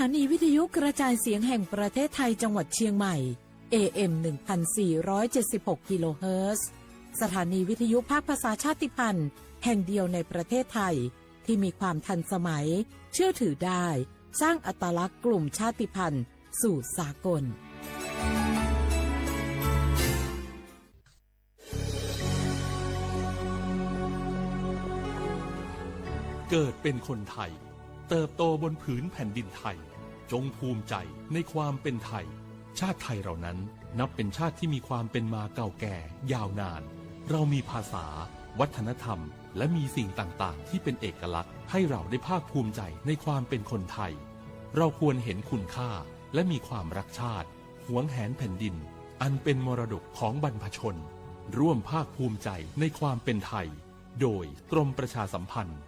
สถานีวิทยุกระจายเสียงแห่งประเทศไทยจังหวัดเชียงใหม่ เอ เอ็ม หนึ่งพันสี่ร้อยเจ็ดสิบหก กิโลเฮิรตซ์ สถานีวิทยุภาคภาษาชาติพันธุ์แห่งเดียวในประเทศไทย ที่มีความทันสมัย เชื่อถือได้ สร้างอัตลักษณ์กลุ่มชาติพันธุ์สู่สากล เกิดเป็นคนไทย เติบโตบนผืนแผ่นดินไทย จงภูมิใจในความเป็นไทย ชาติไทยเรานั้นนับเป็นชาติที่มีความเป็นมาเก่าแก่ยาวนาน เรามีภาษา วัฒนธรรม และมีสิ่งต่างๆ ที่เป็นเอกลักษณ์ ให้เราได้ภาคภูมิใจในความเป็นคนไทย เราควรเห็นคุณค่า และมีความรักชาติ หวงแหนแผ่นดิน อันเป็นมรดกของบรรพชน ร่วมภาคภูมิใจในความเป็นไทย โดยกรมประชาสัมพันธ์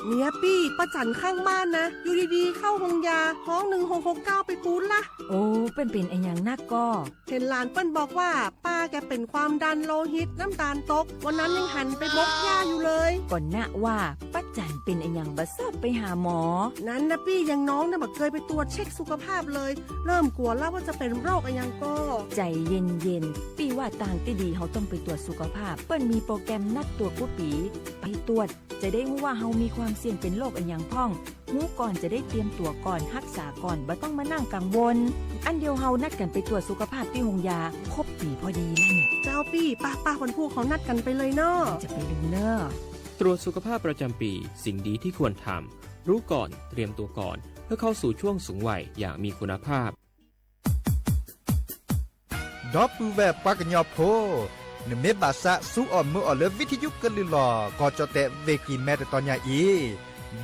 เนี่ยปี้ ป้าจั๋นข้างบ้านนะ อยู่ดีๆ เข้าโฮงยา ฮ้อง หนึ่งหกหกเก้า ไปปู๊ดละ โอ้ เปิ้นเป๋นอะหยังนักก่อ เห็นหลานเปิ้นบอกว่า ป้าแกเป็นความดันโลหิต น้ำตาลตก วันนั้นยังหันไปบกหญ้าอยู่เลย ก่อนนะว่า ป้าจั๋นเป๋นอะหยังบ่ชอบไปหาหมอ นั้นนะปี้ อย่างน้องเนี่ยบ่เคยไปตรวจเช็คสุขภาพเลย เริ่มกลัวแล้วว่าจะเป็นโรคอะหยังก่อ ใจ๋เย็นๆ ปี้ว่าตางตี้ดีเฮาต้องไปตรวจสุขภาพ เปิ้นมีโปรแกรมนัดตรวจกู้ปี๋ ไปตรวจ จะได้ฮู้ว่าเฮามีความเสี่ยงเป็นโรคอะหยังพ่อง ฮู้ก่อนจะได้เตรียมตั๋วก่อน ฮักษาก่อน บ่ต้องมานั่งกังวล อั้นเดี๋ยวเฮานัดกั๋นไปตรวจสุขภาพตี้โฮงยา ครบปี๋พอดีแล้วเนี่ย เจ้าปี้ ไปๆ วันพูกเฮานัดกั๋นไปเลยเนาะ จะไปลืมเน่อ ตรวจสุขภาพประจำปี สิ่งดีที่ควรทำ รู้ก่อน เตรียมตัวก่อน เพื่อเข้าสู่ช่วงสูงวัยอย่างมีคุณภาพ ဒီပုၢ်ဝဲၢ်ပှၤကညီဖိ, နမ့ၢ်ဘၣ်သးစူအီၣ်မုာ်အီၣ်လၢ ဝံထယုကလုၢ်လီၢ် ကီၢ်ကၠီၣ်တဲၣ် ဝ့ၢ်ကံၢ်မဲ တတီၤညါအံၤ, ဘီ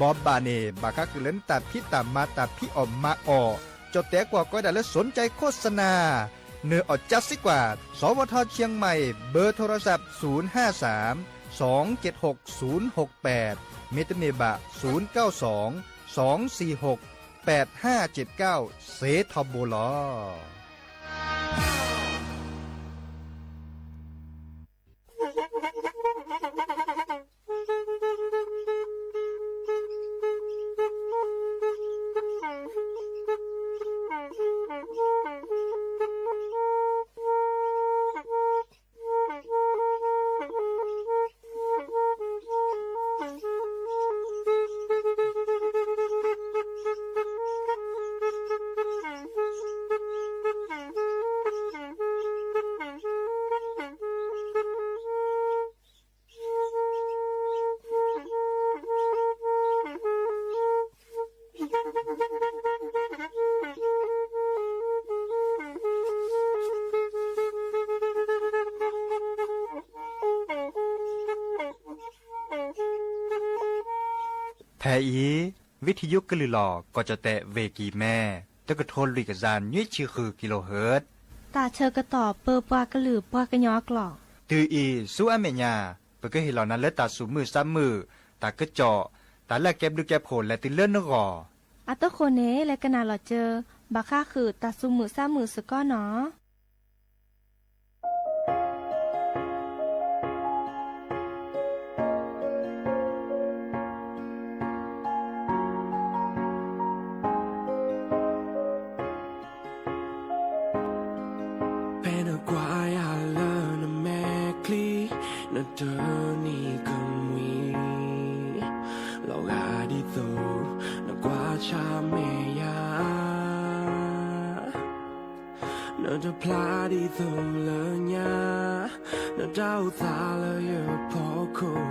ဘၣ်န့ၣ် ဘၣ်ဃးဃုာ်လၢနတၢ်ဖံးတၢ်မၤတၢ်ဖံးအီၣ်မၤအီၣ်, ကၠီၣ်တဲၣ်ကွၢ်ကီဒၣ်လၢ สนใจโฆษณา နၢၤအီၣ်ကၠါစ့ၢ်ကီး, สวท เชียงใหม่ เบอร์โทรศัพท์ ศูนย์ห้าสาม สองเจ็ดหก ศูนย์หกแปด မ့တမ့ၢ်ဘၣ် ศูนย์เก้าสอง สองสี่หก แปดห้าเจ็ดเก้า စ့ထီဘိလီၤ. ဖဲအံၤ ဝံထယုကလုၢ်လီၢ် ကီၢ်ကၠီၣ်တဲၣ် ဝ့ၢ်ကံၢ်မဲ တကထိလွံၢ်ကယၤနွံဆံဃု ကံလိဟၢၣ် တၢ်ဆၢကတီၢ်ပၢပှၤကလုာ်ပှၤကညီအကျိာ် တုၤအံၤဆူအမဲာ်ညါ ပကဟ့ၣ်လီၤနၤလၢတၢ်သူၣ်မုာ်သးမုာ်, တၢ်ကစီၣ်, တၢ်လၢအကဲဘျုးကဲဖှိၣ်လဲၤတုၤလၢနဂီၢ်. အတဃိန့ၣ် လဲၤကနၣ်လီၤစၢၤ ဘၣ်ဃးဃုာ်တၢ်သူၣ်မုာ်သးမုာ်စ့ၢ်ကီးနီၤ. ဖဲနကွၢ်ယၤလၢနမဲာ်ချံ နတနံၤကမှံ လီၤဂာ်ဒ်သိး နကွၢ်ဆၢၣ်မဲာ်ယၤ နတဖျါဒ်သိးလၢညါ နတၢ်အိၣ်သးလၢယဖီခိၣ်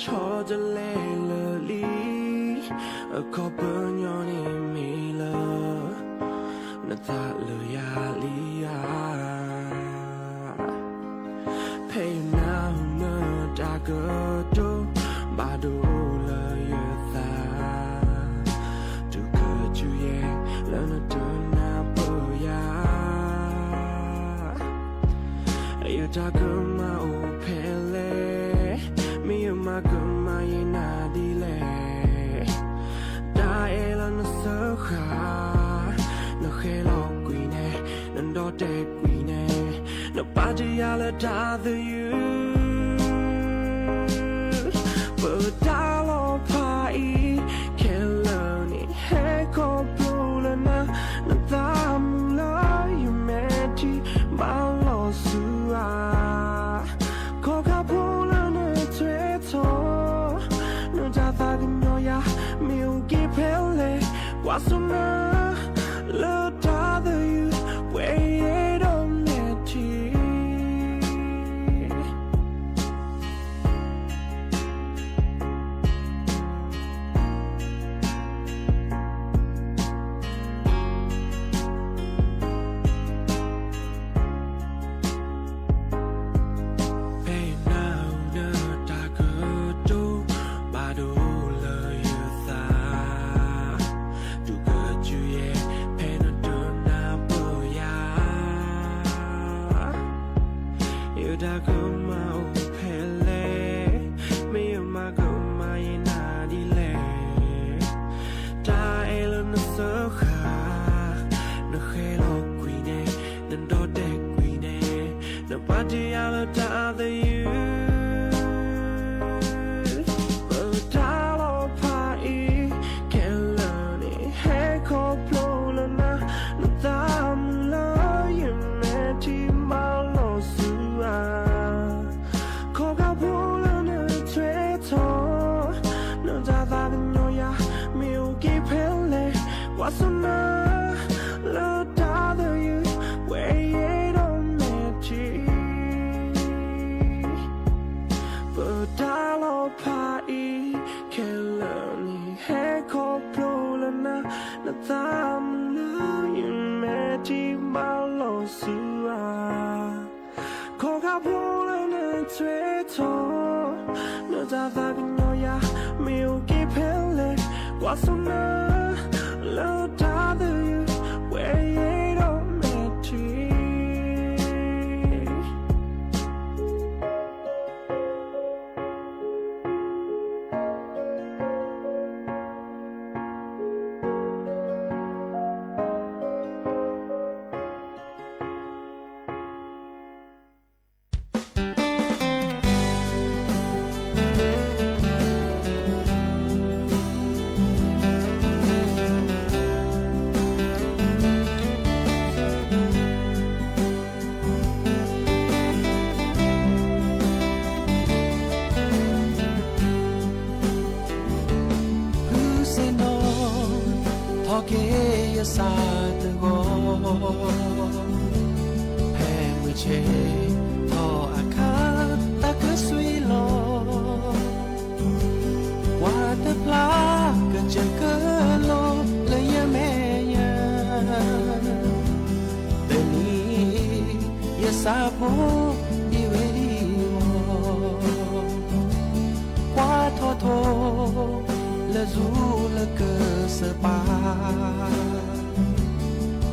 ဆီတလဲလၢာ်လံ အခီပညီန့ၣ်မ့ၢ်လၢ နသးလၢယၤလံဧါ. ဖဲယနၢ်ဟူနတၢ်ကတိၤ ဘၣ်ဒိလၢယသး တုၤကတုၤယဲၢ်လၢနတနၢ်ပၢၢ်ယၤ ယတၢ်ကမၣ်အိၣ်ဖဲလဲၣ်, မ့ၢ်ယမၤကမၣ်ယနၤဒ်လဲၣ်. တၢ်အဲၣ်လၢနစၢဃာ်, နဃဲလီၤကွံာ်န့ၣ်, နဒီတဲာ်ကွံာ်န့ၣ်, နပာ်တ့ၢ်ယၤလၢတၢ်သယုၢ်, ပတၢ်လီၤဖးအံၤခဲလၢာ်န့ၣ် ဟဲခီဖျိလၢနၤ, နသးမုာ်လၢယမဲာ်ထံ ဘၣ်လီၤဆူဧါ. ခီကပူၤလၢနထွဲထီၣ်, နတၢ်သးကညီၤယၤ မ့ၢ်အိၣ်က့ၤဖဲလဲၣ်, ကွၢ်စိနၤ လၢတၢ်သယုၢ် ပှဲၤယဲၢ်ဒီးမဲာ်ထံ. ဖဲနၢ်ဟူနတၢ်ကတိၤ ဘၣ်ဒိလၢယသး, ဒုးကစုယဲၢ် ဖဲနတနၢ်ပၢၢ်ယၤ, ယတၢ်ကမၣ်အိၣ်ဖဲလဲၣ်, မ့ၢ်ယမၤကမၣ်ယနၤဒ်လဲၣ်. တၢ်အဲၣ်လၢနစၢဃာ်, နဃဲလီၤကွံာ်န့ၣ်, နဒီၣ်တဲာ်ကွံာ်န့ၣ်, နပာ်တ့ၢ်ယၤလၢတၢ်သယုၢ်. ပတၢ်လီၤဖးအံၤခဲလၢာ်န့ၣ် ဟဲခီဖျိလၢနၤ, နသးမုာ်လၢယမဲာ်ထံမၤလီၤဆူဧါ. ခီကပူၤလၢနထွဲထီၣ်, နတၢ်သးကညီၤယၤ မ့ၢ်အိၣ်က့ၤဖဲလဲၣ်, ကွၢ်စိနၤ လၢတၢ်သယုၢ် ပှဲၤယဲၢ်ဒီးမဲာ်ထံ. ပတၢ်လီၤဖးအံၤခဲလၢာ်န့ၣ် ဟဲခီဖျိလၢနၤ, နသးမုာ်လၢယမဲာ်ထံမၤလီၤဆူဧါ. ခီကပူၤလၢနထွဲထီၣ်, နတၢ်သးကညီၤယၤ မ့ၢ်အိၣ်က့ၤဖဲလဲၣ်, ကွၢ်စိနၤ လၢတၢ်သယုၢ် ပှဲၤယဲၢ်ဒီးမဲာ်ထံ. ဖုစ့ၣ်နီၤ, ထီၣ်က့ၤယစၢ်တဂီၤ, ဖဲမုၢ်ဆ့ၣ်ထီၣ်အခါ တၢ်ကစွံလီၤ, ကွၢ်တဖျါကစၢၢ်ကလိလၢယမဲာ်ညါ, တနံၤ ယဆၣ်ဖိဒံးဝဲဒံးအီၤ, ကွၢ်ထီၣ်ထိၣ်လၢဇူလၢကစၢၢ်ပၤ,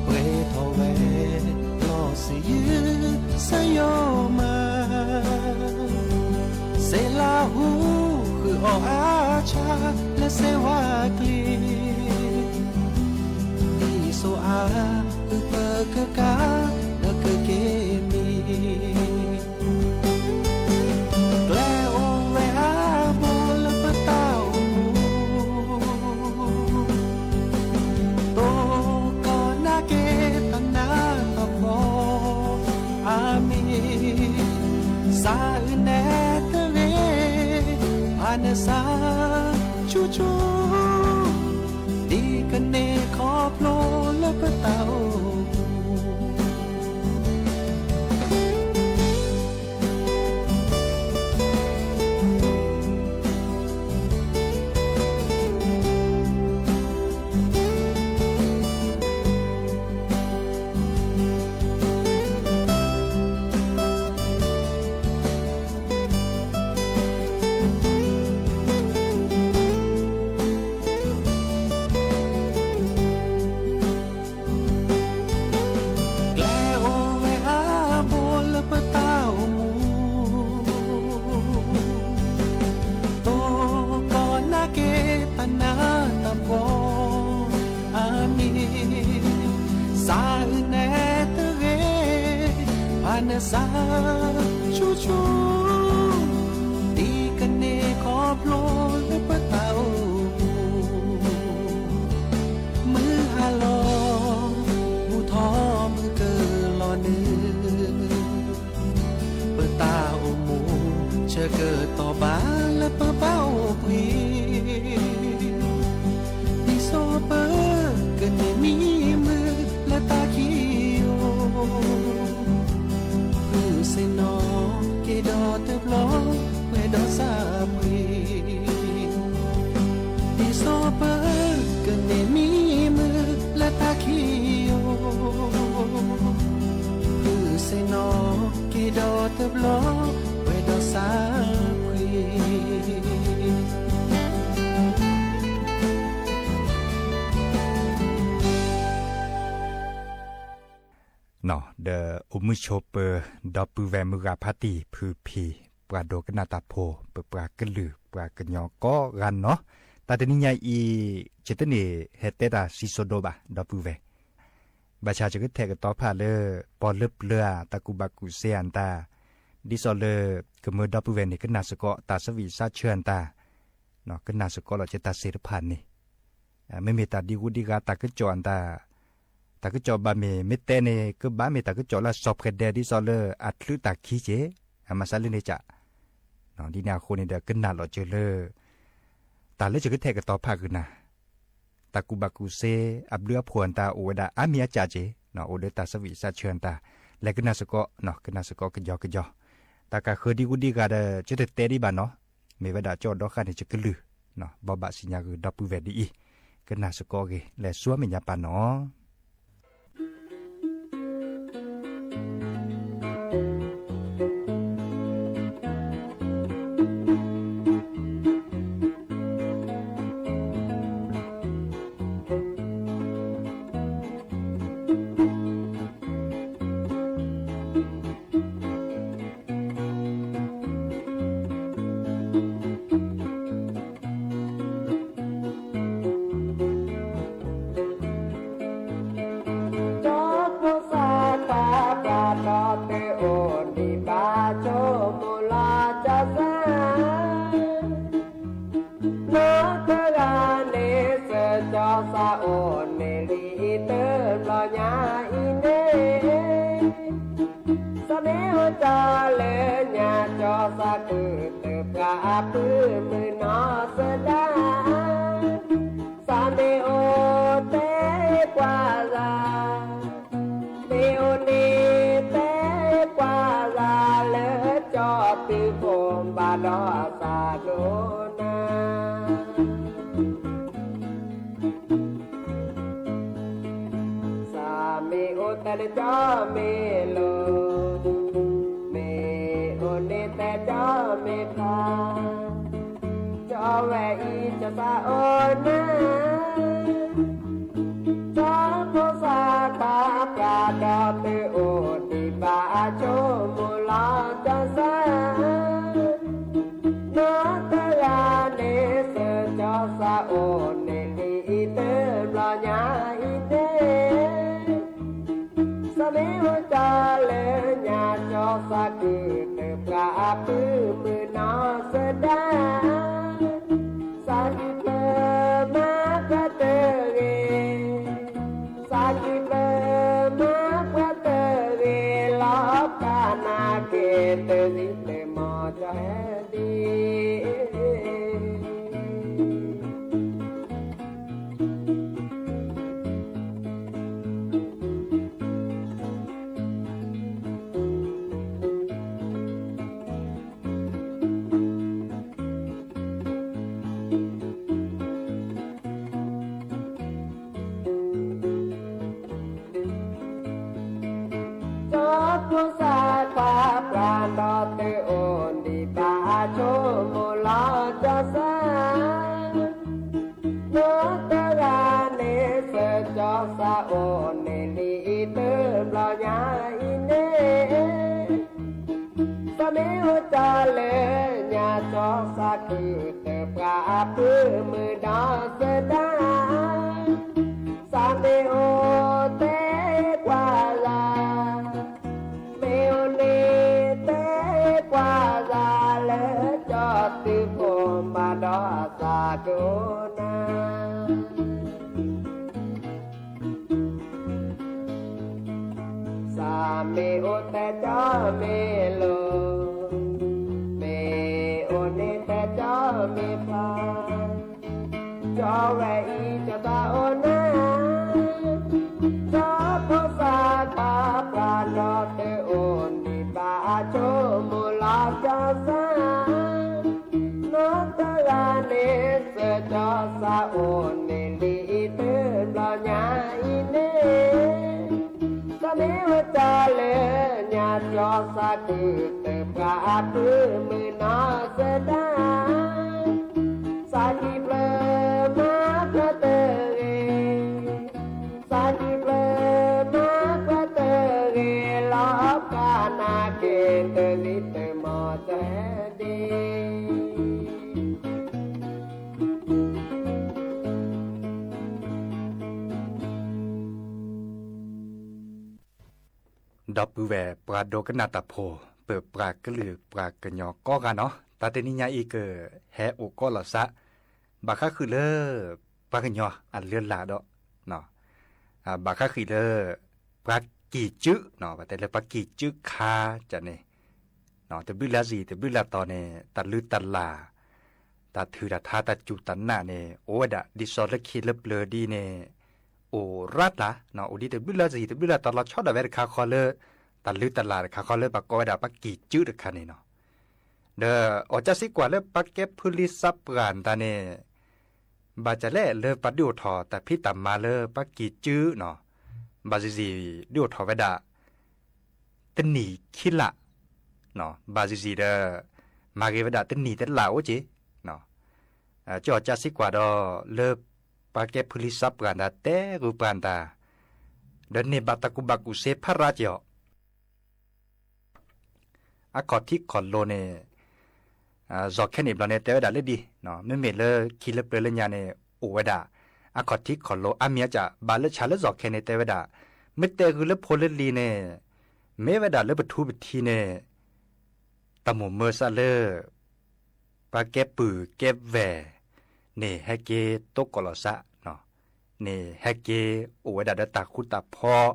ပှဲၤထီၣ်ဝဲလီၤစံးယုၢ်စၢ်ယိၤမး, စဲးလၤဟူဃုာ်အီၤအါဆါလၢစဲးဝါကျံ, ဒ်စိအါ အုၣ်ပၢၤကကါ ဒီးကက့ၤမံၤ, ကျဲအိၣ်ဝဲအါဘိလၢပတၢ်အိၣ်မူ, တိကီၢ်နာ်က့ၤပနၢ်သဖီအါမံၤ, စးအုးနဲတဂ့ၤ, ဖးနစၢ်ဆူၣ်ဆူၣ်, ဒ်ကန့ၢ်ခီဖျိလၢပတၢ်အိၣ်မူ. စးဆိဆိ, ဒ်ကန့ၢ်ခီဖျိလၢပတၢ်အိၣ်မူ, မုၢ်ဟါလီၤ, မုၢ်ထီၣ်မုၢ်ကလီၤနုာ်, ပတၢ်အိၣ်မူ ဆၢကတီၢ်ဘၣ်လၢပဘၣ်အိၣ်ဘှံး ဒ်သိးပကန့ၢ်မံမုာ်လၢတၢ်ခံအိၣ်, ဃုဆ့ၣ်နီၤက့ၤဒီးတဘျီ ပှဲၤဒီးစၢ်ဖှံ, ဒ်သိးပကန့ၢ်မံမုာ်လၢတၢ်ခံအိၣ်, ဃုဆ့ၣ်နီၤက့ၤဒီးတဘျီ ပှဲၤဒီးစၢ်ဖှံ. ဒီးအိၣ်မုာ်ဆိးပၢၤ ဒီပုၢ်ဝဲၢ်မုၢ်ဂၤဖးတံၢ်ဖုဖံး ပှၤဒိကနၣ်တၢ်ဖိ ပပှၤကလုာ်ပှၤကညီကိးဂၤနီၤ, တၢ်တနံၤညါအံၤ ယတန့ၢ်ဟဲတဲတၢ်စံၣ်စိၤဒိဘၣ် ဒီပုၢ်ဝဲၢ် ဘၣ်ဆၣ်ယကထဲးကတီၤဖးလၢ ပီၣ်လၢပျၢၤဧါ တၢ်ကူၣ်ဘၣ်ကူၣ်စ့ဧါတၢ်, ဒ်သိးလၢ ကမၢဒီပုၢ်ဝဲၢ်န့ၣ် ကနၣ်စ့ၢ်ကီးတၢ်သးစၢ်ဝံၣ်စၢ်ဆၢတၢ်, ကနၣ်စ့ၢ်ကီးလီၤက့ၤတၢ်သ့ၣ်တဖၣ်န့ၣ်, မ့မ့ၢ်တၢ်ဒံဂုာ်ဒံဂၤတၢ်ကစီၣ်တၢ်, တၢ်ကစီၣ်ဘၣ်မ့ၢ်မ့ၢ်တဲန့ၣ် ကဘၣ်မ့ၢ်တၢ်ကစီၣ်လၢအစီၤပှဲၤဒဲးဒ်သိးလၢအချုးတၢ်ခံက့ၤ, အမၤစၢ်လၢန့ၣ်က ဒ်န့ၣ်အဃိန့ၣ်ဒီး ကနၣ်လီၤက့ၤလၢ တၢ်လၢယကထဲးကတီၤဖးကနၣ် တၢ်ကူၣ်ဘၣ်ကူၣ်စ့အဘျုးအဖှိၣ်အတၢ်အိၣ်ဝဲဒၣ်အါမံၤအါကၢ်က့ၤ, အိၣ်ဒီးတၢ်သးစၢ်ဝံၣ်စၢ်ဆၢအတၢ်, လဲၤကနၣ်စ့ၢ်ကီး, ကနၣ်စ့ၢ်ကီးကယီကယီ, တၢ်ကဃၢၤဒံဂုာ်ဒံဂၤဒီး ကတတဲဒံးဘၣ်နီၤ, မ့ၢ်ဝဲဒၣ်ကၠီၣ်ဒီဃၣ်န့ၣ် ယကလုၢ်, ဘိးဘၣ်စံၣ်ညီၣ်ဂ့ၤဒီပုၢ်ဝဲၢ်ဒ်အံၤ, ကနၣ်စ့ၢ်ကီးဂ့ၤ လဲၤဆူမဲာ်ညါပၢ်နီၤ. ကၠီဖိသၣ်ခွါပှၤဒီတၢ်အိၣ်ဒံးဘၣ်ဆိကမိၣ်လီၤကၠီစၢ်, နီၢ်တဂၤန့ၣ် စၢၤကၠီစၢ်အိၣ်န့ၣ်လံတဘျီညါအံၤန့ၣ်, စးမ့ၢ်အိၣ်ကၠီလၢညါကၠီစၢ်ကုၢ်တပှၢ်အပုၢ်မုၢ်နီၢ်စၢၤဒၣ်, စးမ့ၢ်အိၣ်တဲပှၤဂၤ မ့ၢ်အိၣ်န့ၣ်တဲပှၤဂၤလၢကၠီတုၤဖိဘၣ်ဒီးစးဒိၣ်နၤ, စးမ့ၢ်အိၣ်တဲလၢကၠီမ့ၢ်လိၤ, မ့ၢ်အိၣ်န့ၣ်တဲကၠီမ့ၢ်ဖျါ, ကၠီဝဲအံၤကၠီစၢ်အိၣ်နၤ ကၠီဖိသၣ်ခွါပှၤဒီတၢ်အိၣ်ဒံးဘၣ်ဆိကမိၣ်လီၤကၠီစၢ်, နီၢ်တဂၤန့ၣ် စၢၤကၠီစၢ်အိၣ်န့ၣ်လံတဘျီညါအံၤန့ၣ်, စးမ့ၢ်အိၣ်ကၠီလၢညါကၠီစၢ်ကုၢ်တပှၢ်အပုၢ်မုၢ်နီၢ်စၢၤဒၣ်, စးကံၢ်ပၢမၤပှဲၤတဂ့ၤ စးကံၢ်ပၢမၤပှဲၤတဂ့ၤ လီၤကနၣ်က့ၤတစံးတမီၤကၠီဟဲဒ် ကၠီဖိသၣ်ခွါပှၤဒီတၢ်အိၣ်ဒံးဘၣ်ဆိကမိၣ်လီၤကၠီစၢ်, နီၢ်တဂၤန့ၣ် စၢၤကၠီစၢ်အိၣ်န့ၣ်လံတဘျီညါအံၤန့ၣ်, စးမ့ၢ်အိၣ်ကၠီလၢညါကၠီစၢ်ကုၢ်တပှၢ်အပုၢ်မုၢ်နီၢ်စၢၤဒၣ်, စးမ့ၢ်အိၣ်တဲပှၤဂၤ မ့ၢ်အိၣ်န့ၣ် မ့ၢ်အိၣ်ထဲကၠီမ့ၢ်လိၤ, မ့ၢ်အိၣ်န့ၣ်ထဲကၠီမ့ၢ်ဖျါ, ကၠီဝဲအံၤကၠီသးအိၣ်နၤ, ကၠီဖိသၣ်တၢ်ပှၤဒီးတအိၣ်န့ၣ်ဘၣ်အဆိကမိၣ်လီၤကၠီသး, နီတဂၤန့ၣ်စၢၤကၠီသးအိၣ်န့ၣ်လံအံၤတဘျီညါအံၤန့ၣ် သးမ့ၢ်ဝဲတၢ်လၢညါကၠီသးခုတပှၤအပုၢ်မုၣ်နီၢ်သဒါ, သးကံၢ်ပျၢၤမၤကွၢ်တဂ့ၤ, သးကံၢ်ပျၢၤမၤကွၢ်တဂ့ၤ, လီၤဖးနၤက့ၤတလံတမီၢ်တဒ့ ဒီပုၢ်ဝဲၢ်ပှၤဒိကနၣ်တၢ်ဖိ, ပပှၤကလုာ်ပှၤကညီကိးဂၤနီၤ, တၢ်တနံၤညါအံၤကဟဲအိၣ်ကိးလီၤသး, ဘၣ်ဃးဃုာ်လၢ ပှၤကညီအလုၢ်အလၢ်ဒီး ဘၣ်ဃးဃုာ်လၢ ပှၤကံၢ်စု, ပတဲလၢပှၤကံၢ်စုခါကန့ၣ်, တဘျုးလၢ်စံၣ် တဘျုးလၢ်တီၤန့ၣ် တၢ်လုၢ်တၢ်လၢ်, တၢ်ထုးတၢ်ထါ တၢ်စူၢ်တၢ်နာ်န့ၣ် အိၣ်ဝဲဒၣ်ဒ်သိးလၢခံလၢပျၢၤဒ်န့ၣ် အိၣ်ရၣ်တၢ်, အိၣ်ဒ်တဘျုးလၢ်စံၣ် တဘျုးလၢ်တီၤလီၤဆီဒၣ်ဝဲတခါဃီလၢ တၢ်လုၢ်တၢ်လၢ်တခါဃီလၢပှၤကိးဝဲဒၣ်ပှၤကံၢ်စုတခါန့ၣ်နီၤ. ဒီးအီၤကၢစံကွၢ်လၢပှၤကဲဖုလံၤသးပှၢ်တၢ်န့ၣ် ဘၣ်စၢၤလဲၣ်လၢပှၤဒုးအိၣ်ထီၣ်တၢ်ဖံးတၢ်မၤလၢပှၤကံၢ်စုနီၤ, ဘၣ်စံၣ်စံၣ်ဒုးအိၣ်ထီၣ်ဝဲဒၣ် တနံၣ်ခံလါ, ဘၣ်စံၣ်စံၣ်ဒီး မၤဂ့ၤဝဲဒၣ်တနံၣ်တလါအိၣ်က့ၤ, ကၠီအီၤကၢစံကွၢ်ဒီးလၢ ပှၤကဲဖုလံၤသးပှၢ်တၢ်တဲဂုာ်ပှၤတၢ်, ဒီးန့ၢ်ဘၣ်တၢ်ကူၣ်ဘၣ်ကူၣ်သ့ဖးရါက့ၤအီၤ အခီၣ်ထံးခီၣ်လိၤန့ၣ် စီၤခဲန့ၣ်ဘျီန့ၣ် တဲဝဲဒၣ်လၢဒ်, မ့မ့ၢ်လၢခံလၢပျၢၤလၢညါန့ၣ် အိၣ်ဝဲဒၣ် အခီၣ်ထံးခီၣ်လိၤအါမံၤအါကၢ် ဘၣ်လၢဆၣ်လၢစီၤခဲန့ၣ်တဲဝဲဒၣ်, မ့ၢ်တဲဂုာ်လၢဖိလၢလံၤန့ၣ် မ့ၢ်ဝဲဒၣ်လၢပထူပထံးန့ၣ် တၢ်မိၣ်မၢစးလၢ ပှၤကဲပုၢ်ကဲဝဲၢ်န့ၣ် ဟဲက့ၤတိကိးလီၤသး, န့ၣ်ဟဲက့ၤအိၣ်ဝဲဒၣ်ဒီးတၢ်ဃူတၢ်ဖိး,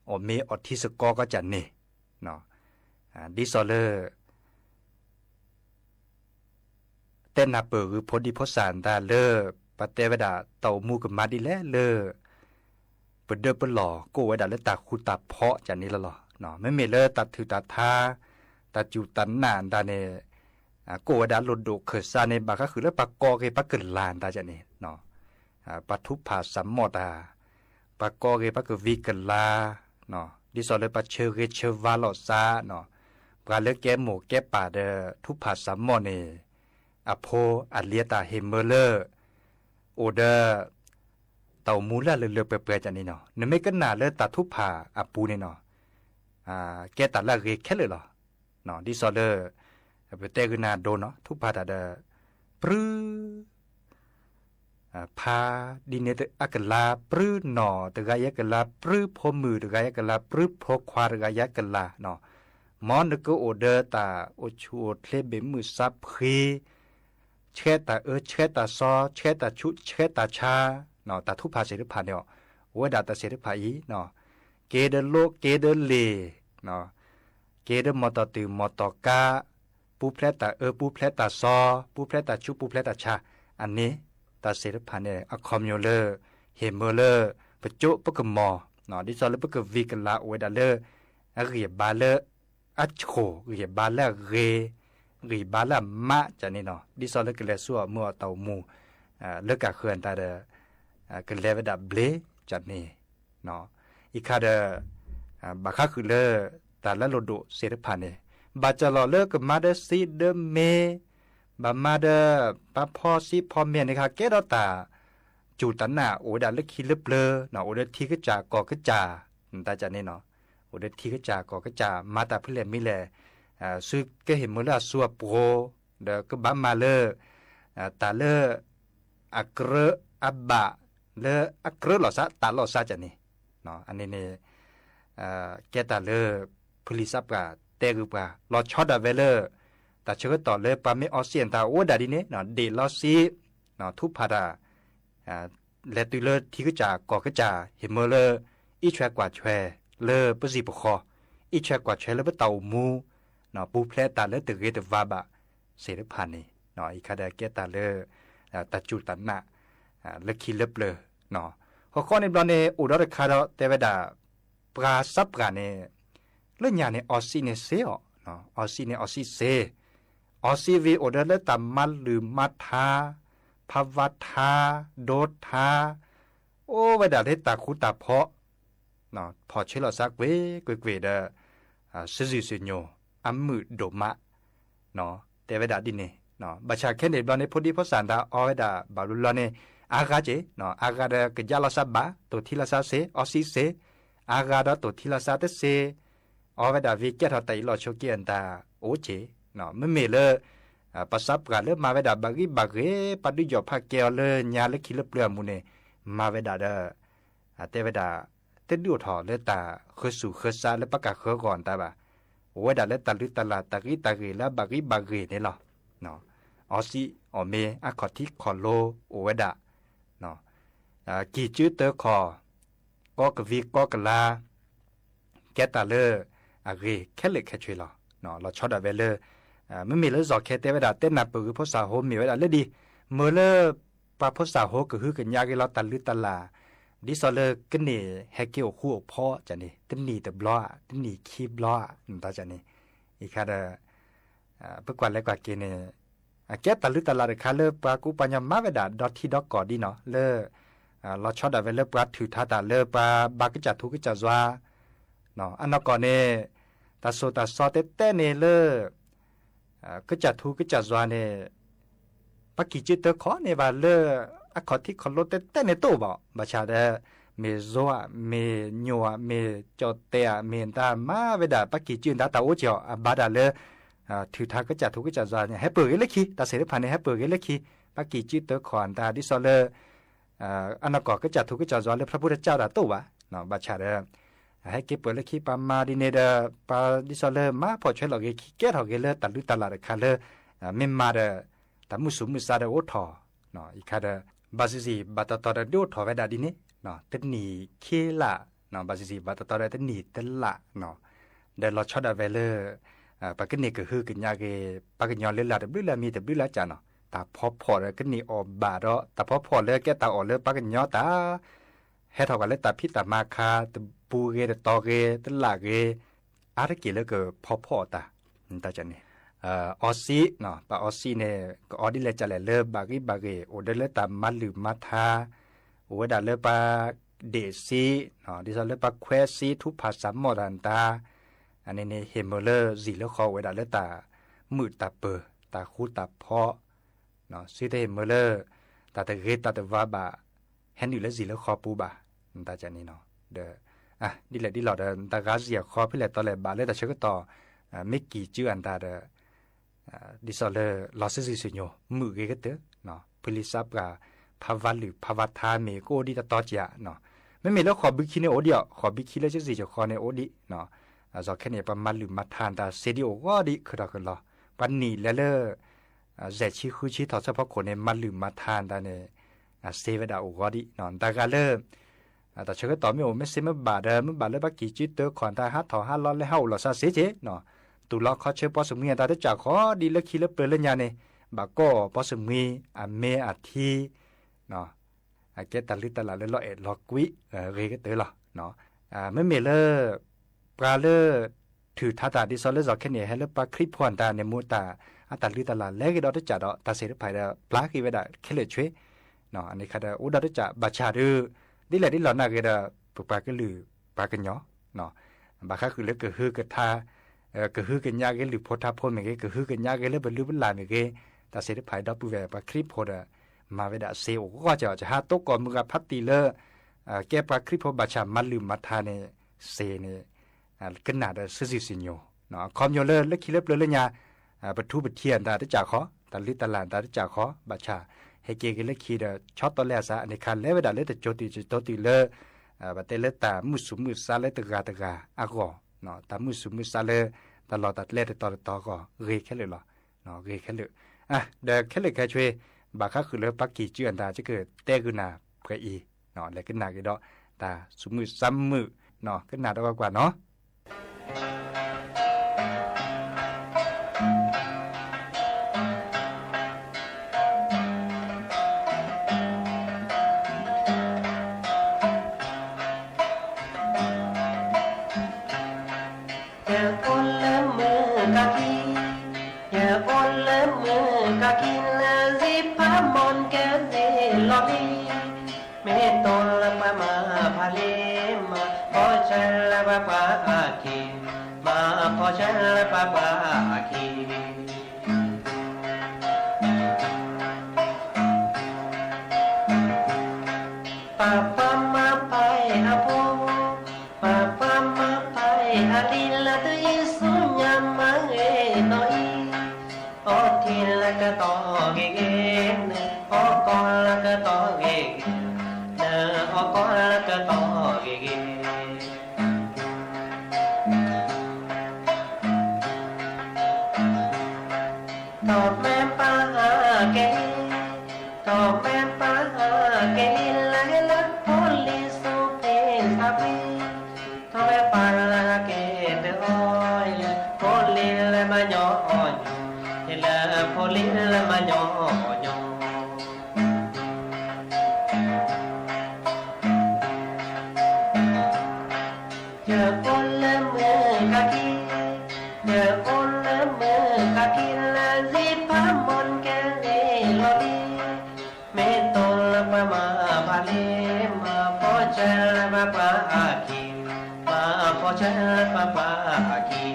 အီၣ်မ့ၤအီထံစကီကီးကၢ်န့ၣ်, ဒ်သိးလၢ တဲနၢ်ပၢၢ်ဂုာ်ဖိဒံဖိသၣ်တၢ်လၢ ပတဲဝဲဒၣ် တၢ်အိၣ်မူကမၤဒ်လဲၣ်လၢ ပဒၢပလီၢ်ကိးဝဲဒၣ်လၢတၢ်ဃူတၢ်ဖိးကၢ်န့ၣ်လီၤလီၤ. မ့မ့ၢ်လၢတၢ်ထုးတၢ်ထါ, တၢ်စူၢ်တၢ်နာ်တၢ်န့ၣ် ကိးဝဲဒၣ်လိၣ်ဒိၣ်ခၢၣ်စးန့ၣ် ဘၣ်ဃးဃုာ်လၢပှၤကိးက့ၤပှၤကလၤတၢ်ကၢ်န့ၣ်, ပှၤထူးဖးစးမီၣ်တၢ်, ပှၤကိးက့ၤပှၤကဝံၤကလၤ, ဒ်သိးလၢပှၤဆၢဂ့ၤဆၢဝါလိာ်သး, ပှၤလၢကဲမိၢ်ကဲပၢ်ဒီးထူးဖးစးမီၣ်န့ၣ် အဖိအလံၤအတၢ်ဟ့ၣ်မၢလၢ အိၣ်ဒီး တၢ်အိၣ်မူလၢလၢလၢပှဲၤပှဲၤကၢ်န့ၣ်နီၤ, နမ့ၢ်ကနၣ်လၢတၢ်ထူးဖးအပူၤန့ၣ်နီၤ, ကဲတၢ်လၢအဂ့ၤခဲလၢာ်လီၤ. ဒ်သိးလၢ ပတဲဂုာ်နၤဒိနီၤ, ထူးဖးတၢ်ဒီး ပြု ဖါဒ်န့ၣ်အကလၤ, ပြုနီၢ်တဂၤအံၤအကလၤ, ပြုဖိမုၣ်တဂၤအံၤအကလၤ, ပြုဖိခွါတဂၤအံၤအကလၤ, မ်နကအိၣ်ဒီးတၢ်အိၣ်ဆူၣ်အိၣ်ချ့ဘ့ၣ်မုၢ်သးဖှံ, ဆှဲတၢ်အၢဆှဲတၢ်သီ, ဆှဲတၢ်ဆူးဆှဲတၢ်ဆါ, တၢ်ထူးဖးသ့ၣ်တဖၣ်န့ၣ် အိၣ်ဝဲဒၣ်တၢ်သ့ၣ်တဖၣ်အံၤ, က့ၤဒီးလိးက့ၤဒီးလ့ၣ်, က့ၤဒီးမီၢ်တီၢ်တုၤမီၢ်တီၢ်ကါ, ပူၤဖျဲးတၢ်အၢပူၤဖျဲးတၢ်သီ, ပူၤဖျဲးတၢ်ဆူးပူၤဖျဲးတၢ်ဆါ, အန့ၣ် တၢ်သ့ၣ်တဖၣ်န့ၣ် အခီပညီလၢ ဟ့ၣ်မၢလၢ ပကၠိပကမီၤ, ဒ်သိးလၢပကဝံၤကလၤအိၣ်ဝဲဒၣ်လၢ အဂံၢ်အဘါလၢ အဆိၣ်, ဂံၢ်အဘါလၢအဂ့ၤ, ဂံၢ်ဘါလၢအမးကၢ်န့ၣ်နီၤ, ဒ်သိးလၢကလဲၤဆူအီၤမုၢ်အီၤတၢ်အိၣ်မူ လၢကၢ်ဃၢၤတၢ်ဒီး ကလဲၤဝဲဒၣ်ဘျ့ကၢ်န့ၣ် အံၤခါဒီး ဘၣ်ဃးဃုာ်လၢ တၢ်လၢလိၣ်ဒိၣ်သ့ၣ်တဖၣ်န့ၣ် ဘၣ်စၢၤလီၤလၢကမၤဒီးသံဒီးမ့ၢ်, ဘၣ်မၤဒီး ပှၤဖီသံဖီမ့ၢ်န့ၣ်ခါ ကဲထီၣ်တၢ်စူၢ်တၢ်နာ်အိၣ်ဝဲဒၣ်လၢခံလၢပျၢၤ, အိၣ်ဒီးထံကစၢ်ကီၢ်ကစၢ်, တၢ်ကၢ်န့ၣ်နီၤ, အိၣ်ဒီးထံကစၢ်ကီၢ်ကစၢ် မၤတၢ်ဖဲလဲၣ်မ့ၢ်လဲၣ်, သုကဟ့ၣ်မၢလၢအစိအပှိၤ, ဒီးကဘၣ်မၤလၢ တၢ်လၢ အကြၢးအဘၣ် လၢအကြၢးလိာ်သး တၢ်လိာ်သးကၢ်န့ၣ်, အန့ၣ်န့ၣ် ကဲတၢ်လၢ ဖုလံၤသးပှၢ်တဲဂုာ်ပှၤ လီၤဆီဒၣ်ဝဲလၢ တၢ်ဆၢကတီၢ်လၢပှၤမ့ၢ်အီစံၣ်အတၢ်အိၣ်ဝဲဒၣ်ဒ်န့ၣ် ဒ့ၣ်လီၤစံး ထူးဖးတၢ် လဲၤတုၤလၢထံကစၢ်ကီၢ်ကစၢ် ဟ့ၣ်မၢလၢ အံးဆွဲကွၢ်ဆွဲ လၢပစံၣ်ပဃီ, အံးထွဲကွၢ်ထွဲလၢပတၢ်အိၣ်မူ ပူၤဖျဲးတၢ်လၢတဂ့ၤတဘၣ်ဘၣ်သ့ၣ်တဖၣ်န့ၣ် အံၤခါဒီးကဲတၢ်လၢ တၢ်စူၢ်တၢ်နာ် လၢခံလၢပျၢၤ ဃီဃီန့ၣ်ဘျီန့ၣ် အိၣ်ဒီးတခါဒီးတဲဝဲဒၣ် ပှၤစးပှၢ်န့ၣ် လၢညါန့ၣ် အီစံးန့ၣ်စ့အီၤ, အီစံးန့ၣ်အီစံးစ့, အီစံးဝံၤအိၣ်ဒီးလၢတၢ်မၤလုၢ်မၤထါ, ဖးဝါထါ, ဒိထါ, အိၣ်ဝဲဒၣ်လၢတၢ်ဃူတၢ်ဖိး ဖီၣ်ဆၢလီၤစးကွ့ၢ်ကွ့ၢ်ဒီး စုစုစုညိ အမုာ်ဒိၣ်မး တဲဝဲဒၣ်ဒ်န့ၣ်, ဘၣ်ဆၣ်ခဲန့ၣ်ဘျီန့ၣ် ဖိဒံဖိသၣ်တၢ်အီဝဲဒၣ်ဘၣ်ဘျီဘျီန့ၣ် အါဂၤက့ၤ, အါဂၤဒီးကယါလီၤစးဘၣ် တိၢ်ထံလီၤစးစ့ အီစံးစ့, အါဂၤဒီးတိၢ်ထံလီၤစးတစ့, အီဝဲဒၣ်ဝံၤကဲထီၣ်တၢ်အ့ၣ်လိာ်ဆိးက့အတၢ်အိၣ်က့ၤ, မ့မ့ၢ်လၢ ပှၤစးပှၢ်လၢမၤဝဲဒၣ်ဘၣ်ဂံၢ်ဘၣ်ဂ့ၤ ပှၤဒုးယီၣ်ဖးကဲအီၤလၢညါလၢခံလၢပျၢၤအမူးန့ၣ် မၤဝဲဒၣ်ဒီး တဲဝဲဒၣ် တဒုးအိၣ်ထီၣ်လၢတၢ်ဃုာ်ဆူၣ်ဃုာ်စးလၢပှၤကဃၢၤဂီၢ်တၢ်ဘၣ်, အိၣ်ဝဲဒၣ်လၢတၢ်လုၢ်တၢ်လၢ်တၢ်ဂံၢ်တၢ်ဂ့ၤလၢအဘၣ်ဂံၢ်ဘၣ်ဂ့ၤန့ၣ်လီၤ. အီစံးအီၣ်မ့ၤ အခီၣ်ထံးခီၣ်လိၤအိၣ်ဝဲဒၣ် ကံၢ်ကၠုတၢခီၣ် ကီကဝံၤကီကလၤ ကဲတၢ်လၢအဂ့ၤခဲလၢာ်ခဲဆ့လီၤ. လီၤဆီဒၣ်ဝဲလၢ မ့မ့ၢ်လၢစီၤခဲတဲဝဲဒၣ် တဲနၢ်ပၢၢ်ဂ့ၤဖိသၣ်ဟိမ့ၢ်ဝဲဒၣ်လၢဒ် မ့ၢ်လၢ ပှၤဖိသၣ်ဟိကဟုကညးဂ့ၤလီၤတၢ်လုၢ်တၢ်လၢ် ဒ်သိးလၢကန့ၢ်ဟဲက့ၤအိၣ်ဃူအိၣ်ဖိးန့ၣ် တနံၣ်တဘျီဧါ တနံၣ်ခံဘျီဧါ နတၢ်န့ၣ် အံၤခါဒီး ပကွၢ်လဲၤကွၢ်က့ၤန့ၣ် အကဲတၢ်လုၢ်တၢ်လၢ်တခါလၢပှၤကူပှၤကညီမၤဝဲဒၣ်ဒီထံဒီကီၢ်ဒ်နီၤ လၢ လီၤဆီဒၣ်ဝဲလၢပှၤထုးထါတၢ်လၢပှၤဘါကစၢ်ထူကစၢ်ယွၤ အနီၢ်ကီၢ်န့ၣ် တၢ်စိၢ်တၢ်စီတဲတဲန့ၣ်လၢ ကစၢ်ထူကစၢ်ယွၤန့ၣ် ပှၤကံၢ်ကၠုတၢခီၣ်န့ၣ်ဘၣ်လၢ အခီၣ်ထံးခီၣ်လိၤတဲတဲန့ၣ်တအိၣ်ဘၣ် ဘၣ်ဆၣ်ဒီး မ့ၢ်ယိၤဧါ မ့ၢ်ညိၣ်ဧါ မ့ၢ်ကၠီၣ်တဲၣ်ဧါ မ့ၢ်တၢ်မၤဝဲဒၣ် ပှၤကံၢ်ကၠုတၢ်တၢ်အိၣ်က့ၤအီၤ အဘၣ်ဒၣ်လၢ ထုးထါကစၢ်ထူကစၢ်ယွၤန့ၣ် ဟဲပၢၢ်ဂ့ၤလၢခံ တၢ်သ့ၣ်တဖၣ်န့ၣ် ဟဲပၢၢ်ဂ့ၤလၢခံ ပှၤကံၢ်ကၠုတၢခီၣ်တၢ်ဒ်သိးလၢ အနီၢ်ကီၢ်ကစၢ်ထူကစၢ်ယွၤလၢဖျၢၣ်ဖိတၢ်ကၢ်တၢ်တအိၣ်ဘၣ် ဘၣ်ဆၣ်ဒီး ဟဲက့ၤပၢၢ်လၢခံပှၤမၤဒ်န့ၣ်ဒီး ပှၤဒ်သိးလၢမၤဖီၣ်ဆွဲလီၤဂ့ၤခံကဲထီၣ်ဂ့ၤလၢတၢ်လုၢ်တၢ်လၢ်တခါလၢ မ့ၢ်မၤဒီး တၢ်မုၢ်ဆူၣ်မုၢ်ဆါဒီးအိၣ်ထီၣ် အံၤခါဒီး ဘၣ်စံးစံးဘၣ်တတီၤဒီးဒုးအိၣ်ထီၣ်ဝဲဒၣ်ဒ်န့ၣ် တနံၣ်ခံလါ ဘၣ်စံးစံးဘၣ်တတီၤဒီးတနံၣ်တလါ ဒီးလီၤဆီဒၣ်ဝဲလၢ ပှၤကန့ၢ်ကဟုကညးဂ့ၤ ပှၤကညီလၢလၢ်တဘျုးလၢ်မံၤတဘျုးလၢ်ကၢ်နီၤ တၢ်ဖီဖီၣ်ဒီးကန့ၢ်အီၣ်ဘၣ်ဒီး တၢ်ဖီဖီၣ်လၢကဲတၢ်အီၣ်လၢပှၤကညီတၢ် ဟဲထီၣ်ကွၢ်လၢတၢ်ဖံးတၢ်မၤခါ တပူၤဂ့ၤတတီၤဂ့ၤ တလးဂ့ၤ အါတက့ၢ်လၢကဖီဖီၣ်အီၤတၢ် တၢ်န့ၣ် အီစံး ပှၤအီစံးန့ၣ် ကအီဒ်လဲၣ်ကလဲၣ်လၢဘၣ်ဂံၢ်ဘၣ်ဂ့ၤ အိၣ်ဒီးလၢတၢ်မၤလုၢ်မၤထါ အိၣ်ဝဲဒၣ်လၢပှၤဒ့ၣ်စံး ဒ်သိးလၢပှၤခွဲးစံး ထူဖၣ်စၢ်မီၣ်တၢ်တၢ် အန့ၣ်န့ၣ် ဟ့ၣ်မုာ်လၢဇံၣ်လၢဃီအိၣ်ဝဲဒၣ်လၢတၢ်မုာ်တၢ်ပၢၤ တၢ်ဃူတၢ်ဖိး စံးတဟ့ၣ်မုာ်လၢ တၢ်တဂ့ၤတၢ်တဝါဘၣ် ဟဲနုာ်လၢဇံၣ်လၢဃီပူၤဘၣ် နတၢ်န့ၣ်နီၤ ဒီး ဒ်လဲၣ်ဒ်လဲၣ်ဒီး နတၢ်ဂၤစံၣ်အဃီ ဖဲလဲၣ်တီလဲၣ်ဘၣ်လၢတၢ်ဆၢကတီၢ် မ့ၢ်ကံၢ်ကၠုအတၢ်ဒီး ဒ်သိးလၢလီၤစုာ်စုာ်စုာ်ညိ မုာ်ဂ့ၤကတၢၢ် ဖုလံာ်စးပှၢ် ဖးဝါလုၢ်ဖးဝါထါမ့ၢ်ကအိၣ်ဒံးတတီၤကၢ် မ့မ့ၢ်လၢဃိာ်ဘုခံန့ၣ်အိၣ်ဒံးအီၤ ဃိာ်ဘုခံလၢစုာ်စုာ်ယိၤဃီန့ၣ်အိၣ်ဒံး အစီၤခဲန့ၣ် ပှၤမၤလုၢ်မၤထါတၢ်စ့ဒံးအိၣ်ဂီၢ်ဒံး ခုၣ်ထီၣ်ခုၣ်လီၤ ပှၤနံၣ်လဲၤလၢ စဲးဆံဃုဆံထီၣ်ဆၢဖီခိၣ်န့ၣ် မၤလုၢ်မၤထါတၢ်န့ၣ် စ့ဝဲဒၣ်အိၣ်ဂီၢ်ဒံး တၢ်ဂၤလၢ တၢ်ဆၢကတီၢ်မ့ၢ်အိၣ်မ့ၢ်စ့မ့ၢ်ဘၣ်ဒီး မ့ၢ်ဘၣ်လၢပှၤကံၢ်ကၠုတၢခီၣ်တၢ်ဟးထီၣ်ဟးလီၤလၢဟးအိၣ်လီၤစးစ့က့ၤ တူၢ်လီၤခီဆၢပီၣ်စမံအတၢ်တကၢ်ဃီဒံးလၢခံလၢပျၢၤလၢညါန့ၣ် ဘၣ်ကိးပီၣ်စမံ အမ့ၢ်အထံ အကဲတၢ်လုၢ်တၢ်လၢ်လၢလီၤအဲၣ်လီၤကွံ ဂ့ၤကတၢၢ်လီၤ မ့မ့ၢ်လၢ ပှၤလၢ ထုးထါတၢ်ဒ်သိးလၢစီၤခဲန့ၣ် ဟဲလၢပှၤခရံာ်ဖိအတၢ်န့ၣ် မ့ၢ်တၢ်အတၢ်လုၢ်တၢ်လၢ်လဲၤဂ့ၤဒီးတကၢ်ဒီး တၢ်သ့ၣ်တဖၣ်ဒီး ပျၢ်က့ၤဝဲဒၣ်ခဲလၢာ်ဆွ့ အန့ၣ်ခါဒီးအိၣ်ဒီးတကၢ်ဘၣ်ဆၣ်ဒီး ဒ်လဲၣ်ဒ်လဲၣ်နာ်ဂ့ၤဒီး ပပှၤကလုာ်ပှၤကညီ ဘၣ်ဃးဃုာ်လၢကဟုကထါ ကဟုကညးဂ့ၤလုၢ်ဖိထါဖိမ့ၢ်ဂ့ၤ ကဟုကညးဂ့ၤလၢပလုၢ်ပလၢ်မ့ၢ်ဂ့ၤ တၢ်သ့ၣ်တဖၣ်ဒီပုၢ်ဝဲၢ်ပှၤခရံာ်ဖိဒီး မၤဝဲဒၣ်စ့အိၣ်ဂီၢ်ကီး ကဟးတိကိးမုၢ်ဂၤဖးတံၢ်လၢ ကဲပှၤခရံာ်ဖိဘၣ်ဆၣ်မၤလုၢ်မၤထါန့ၣ် စ့န့ၣ် ကနၣ်ဒီးစုာ်စုာ်စုာ်ညိ အခီပညီလၢလၢခံလၢပျၢၤလၢညါ ပထူပထံးအတၢ်တကၢ်ဃီ တၢ်လုၢ်တၢ်လၢ်အတၢ်တကၢ်ဃီ ဘၣ်ဆၣ် ဟဲက့ၤဂ့ၤလၢခံဒီး ဆီတီလဲအစး အန့ၣ်ခါလဲၤဝဲဒၣ်လၢတကၠိတုၤတကၠိတုၤလၢ ပတဲလၢတၢ်မုၢ်ဆူၣ်မုၢ်ဆါလၢတဂၤတဂၤအဂီၢ် တၢ်မုၢ်ဆူၣ်မုၢ်ဆါလၢ တၢ်လီၢ်တၢ်ကျဲတတီၤတတီၤအဂီၢ် ဂ့ၤခဲလၢာ်လီၤ ဂ့ၤခဲလၢာ် ဒီးခဲလၢာ်ခဲဆ့ ဘၣ်ဃးဃုာ်လၢပှၤကံၢ်ကၠုအတၢ် ယကတဲဂုာ်နၤပှဲၤအံၤ လဲၤကနၣ်က့ၤဒီး တၢ်ဆူၣ်မုၢ်ဆါမုၢ် ကနၣ်ဒီးကွၢ်ကွၢ်နီၤ မၤဖီၣ်ဆၢလၢပှၤပှၢ်အခံ, မၤဖီၣ်ဆၢလၢပှၤပှၢ်အခံ. ပှၤပှၢ်မၤဖးအဖိ, ပှၤပှၢ်မၤဖးအလံာ်လၢ တယ့ၣ်စူညါမၤဂ့ၤနီၢ်အံၤ, အီထံလၢကတီၢ်ဂ့ၤဂ့ၤ, နအီကီၢ်လၢကတီၢ်ဂ့ၤဂ့ၤ, နအီကီၢ်လၢကတီၢ်ဂ့ၤဂ့ၤ. ထီၣ်မဲာ်ပှၤဟးက့ၤလံ, ထီၣ်မဲာ်ပှၤဟးက့ၤလံ လၢဟဲလၢဖိလံၤဆူဖံဆါဖံ, ထီၣ်မဲာ်ပှၤလၢဟးက့ၤဒီးအီၤ ဟဲလၢဖိလံၤလၢမၤညီညီ, ဟဲလၢဖိလံၤလၢမၤညီညီ. ယအိၣ်လၢမုၢ်ကးခံ, ယအိၣ်လၢမုၢ်ကးခံ လၢစံးဖးမီၢ်ကဲၤလံလီၤလံ, မ့ၢ်တိၢ်လၢပှၤမၤဖးလံ, မၤဖီၣ်ဆၢလၢပှၤပှၢ်အခံ, မၤဖီၣ်ဆၢလၢပှၤပှၢ်အခံ.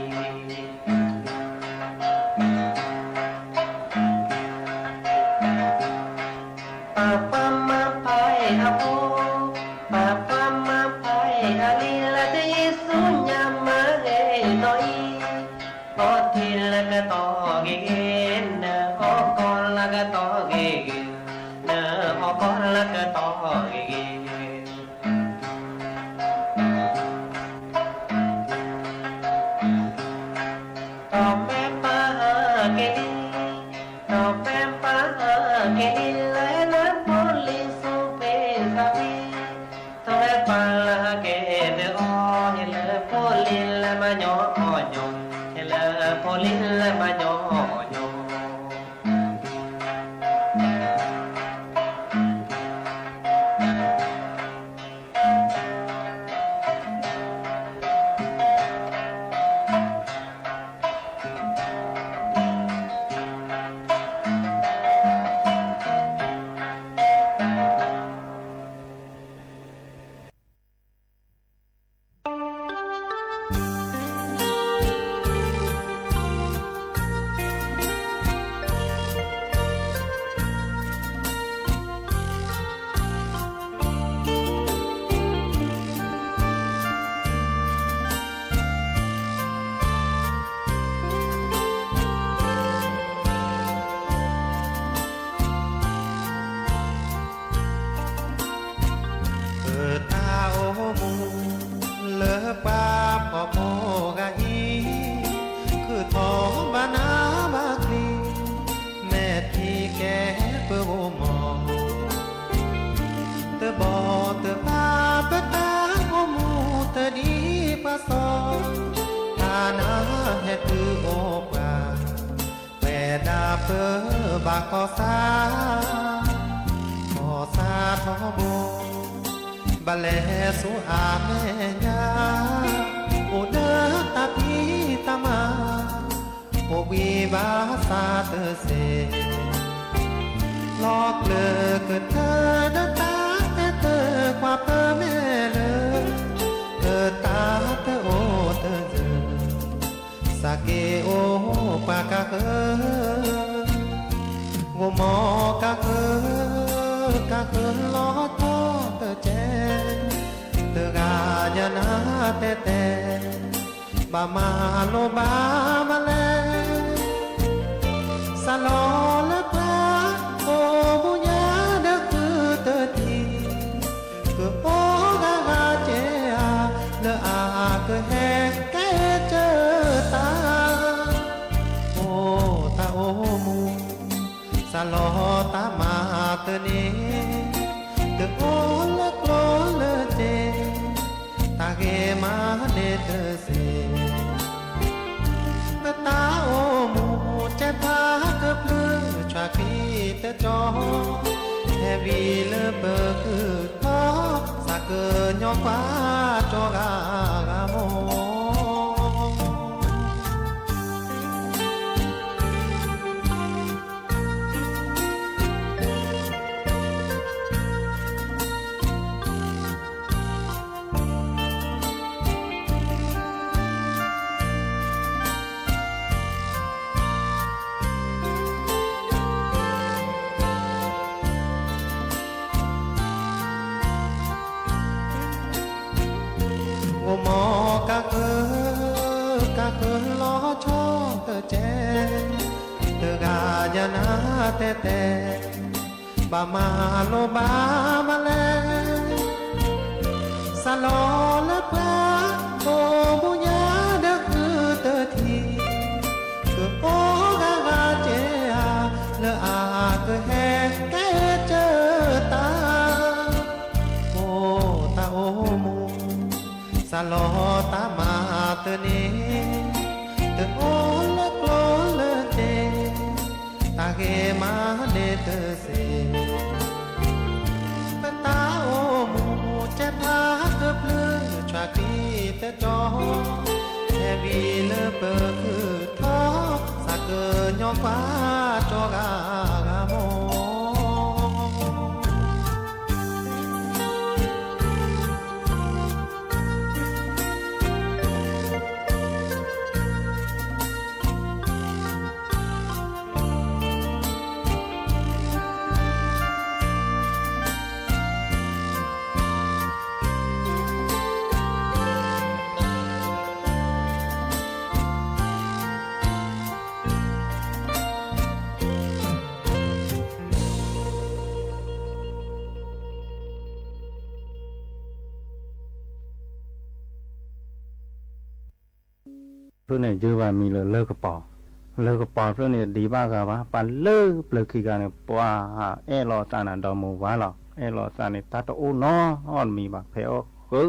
ပှၤပှၢ်မၤဖးအဖိ, ပှၤပှၢ်မၤဖးအလံာ်လၢ တယ့ၣ်စူညါမၤဂ့ၤနီၢ်အံၤ, အီထံလၢကတီၢ်ဂ့ၤဂ့ၤ, နအီကီၢ်လၢကတီၢ်ဂ့ၤဂ့ၤ, နအီကီၢ်လၢကတီၢ်ဂ့ၤဂ့ၤ. ထီၣ်မဲာ်ပှၤဟးက့ၤလံ, ထီၣ်မဲာ်ပှၤဟးက့ၤလံ လၢဟဲလၢဖိလံၤဆူဖံဆါဖံ, ထီၣ်မဲာ်ပှၤလၢဟးက့ၤဒီးအီၤ ဟဲလၢဖိလံၤလၢမၤညီညီ, ဟဲလၢဖိလံၤလၢမၤညီညီ. ပတၢ်အိၣ်မူလၢပှၤဖှီၣ်ဖိဂၤအံၤ, ခုၣ်ထီၣ်ဘၣ်နးဘၣ်ကျံ, မဲာ်ထံကဲပဂိၢ်မီၢ်, တဘီတဘၣ်ပတၢ်အိၣ်မူတဒ်ပှၤစီၤ, တၢ်နးဟဲတုၤအိၣ်ပှၤ, ပဝဲဒၣ်ပဘၣ်ကီၢ်ဆၣ်, ကီၢ်ဆၣ်ထီဘိ, ဘၣ်လဲၤဆူအမဲာ်ညါ, အိၣ်ဒီးတၢ်ဖံးတၢ်မၤ, အိၣ်ဘှံးဘၣ်ဆၣ်တစဲး, လီၤကျၢၤကတၢၢ်ဒီးတၢ်အဲၣ်တကွၢ်ပမဲာ်လၢ, တၢ်တအိၣ်တစၢၤ, စးက့ၤအိၣ်ပှၤကဃၢၤ, ဂိၢ်မီၢ်ကဃၢၤ, ကဃၢၤလီၤထီၣ်တကဲး, တဂၤညါနၤတဲတဲ, ဘၣ်မၤလိဘၣ်မလဲၣ်, စးလီၤလၢပှၤအိၣ်မူညါဒီးဃုတထံၣ်, ကအိၣ်ဂၤဂၤကဲဧါ, လၢအကဟဲကဲကၢတၢ်, အိၣ်တၢ်အိၣ်မူ, စးလီၤတၢ်မၤတန့ၢ်, တအိၣ်လၢကျိၤလၢစ့, တၢ်ဂ့ၤမၤန့ၢ်တစ့, ပတၢ်အိၣ်မူကဲဖးကဖျုးဆှးကံတကၠီ, ဟဲဝံၤလၢပဃုထီၣ်, စးကညီကွၢ်ကၠီဂၤဂၤမီၢ်. အိၣ်မီကးဃၢ, ကးဃၢလီၤဆီတကဲ, တဂၤယနၤတဲတဲ, ဘၣ်မၤလိဘၣ်မၤလဲၣ်, စးလီၤလၢပှၤ, အိၣ်မူညါဒီးဃုတထံၣ်, ကအိၣ်ဂၤဂၤကဲဧါ, လၢအကဟဲကဲကၢတၢ် အိၣ်တၢ်အိၣ်မူ, စးလီၤတၢ်မၤတန့ၢ်, တအိၣ်လၢကျိလၢစ့, တၢ်ဂ့ၤမၤန့ၢ်တစ့, ပတၢ်အိၣ်မူကဲဖးကဖျၢၣ် ဆွးကံတကီ, ဟဲဝံၤလၢပဃုထီၣ်, စးကညီကွၢ်ကၠီဂၤဂၤမီၢ် ဖဲန့ၣ်ယုၢ်ဘၣ်မံၤလၢလၢၢ်ကပီၤ, လၢၢ်ကပီၤဖဲန့ၣ်ဒံးဘၣ်ဂၤဘၣ်, ပှၤလၢပျၢၤခံဂၤန့ၣ် ပှၤအဲၣ်လီၤသးနၤဒီးမိၢ်ဝါလီၤ, အဲၣ်လီၤသးန့ၣ် တၢ်တအိၣ်နီတမံၤဘၣ်, ဖဲအီၣ်ဃုာ်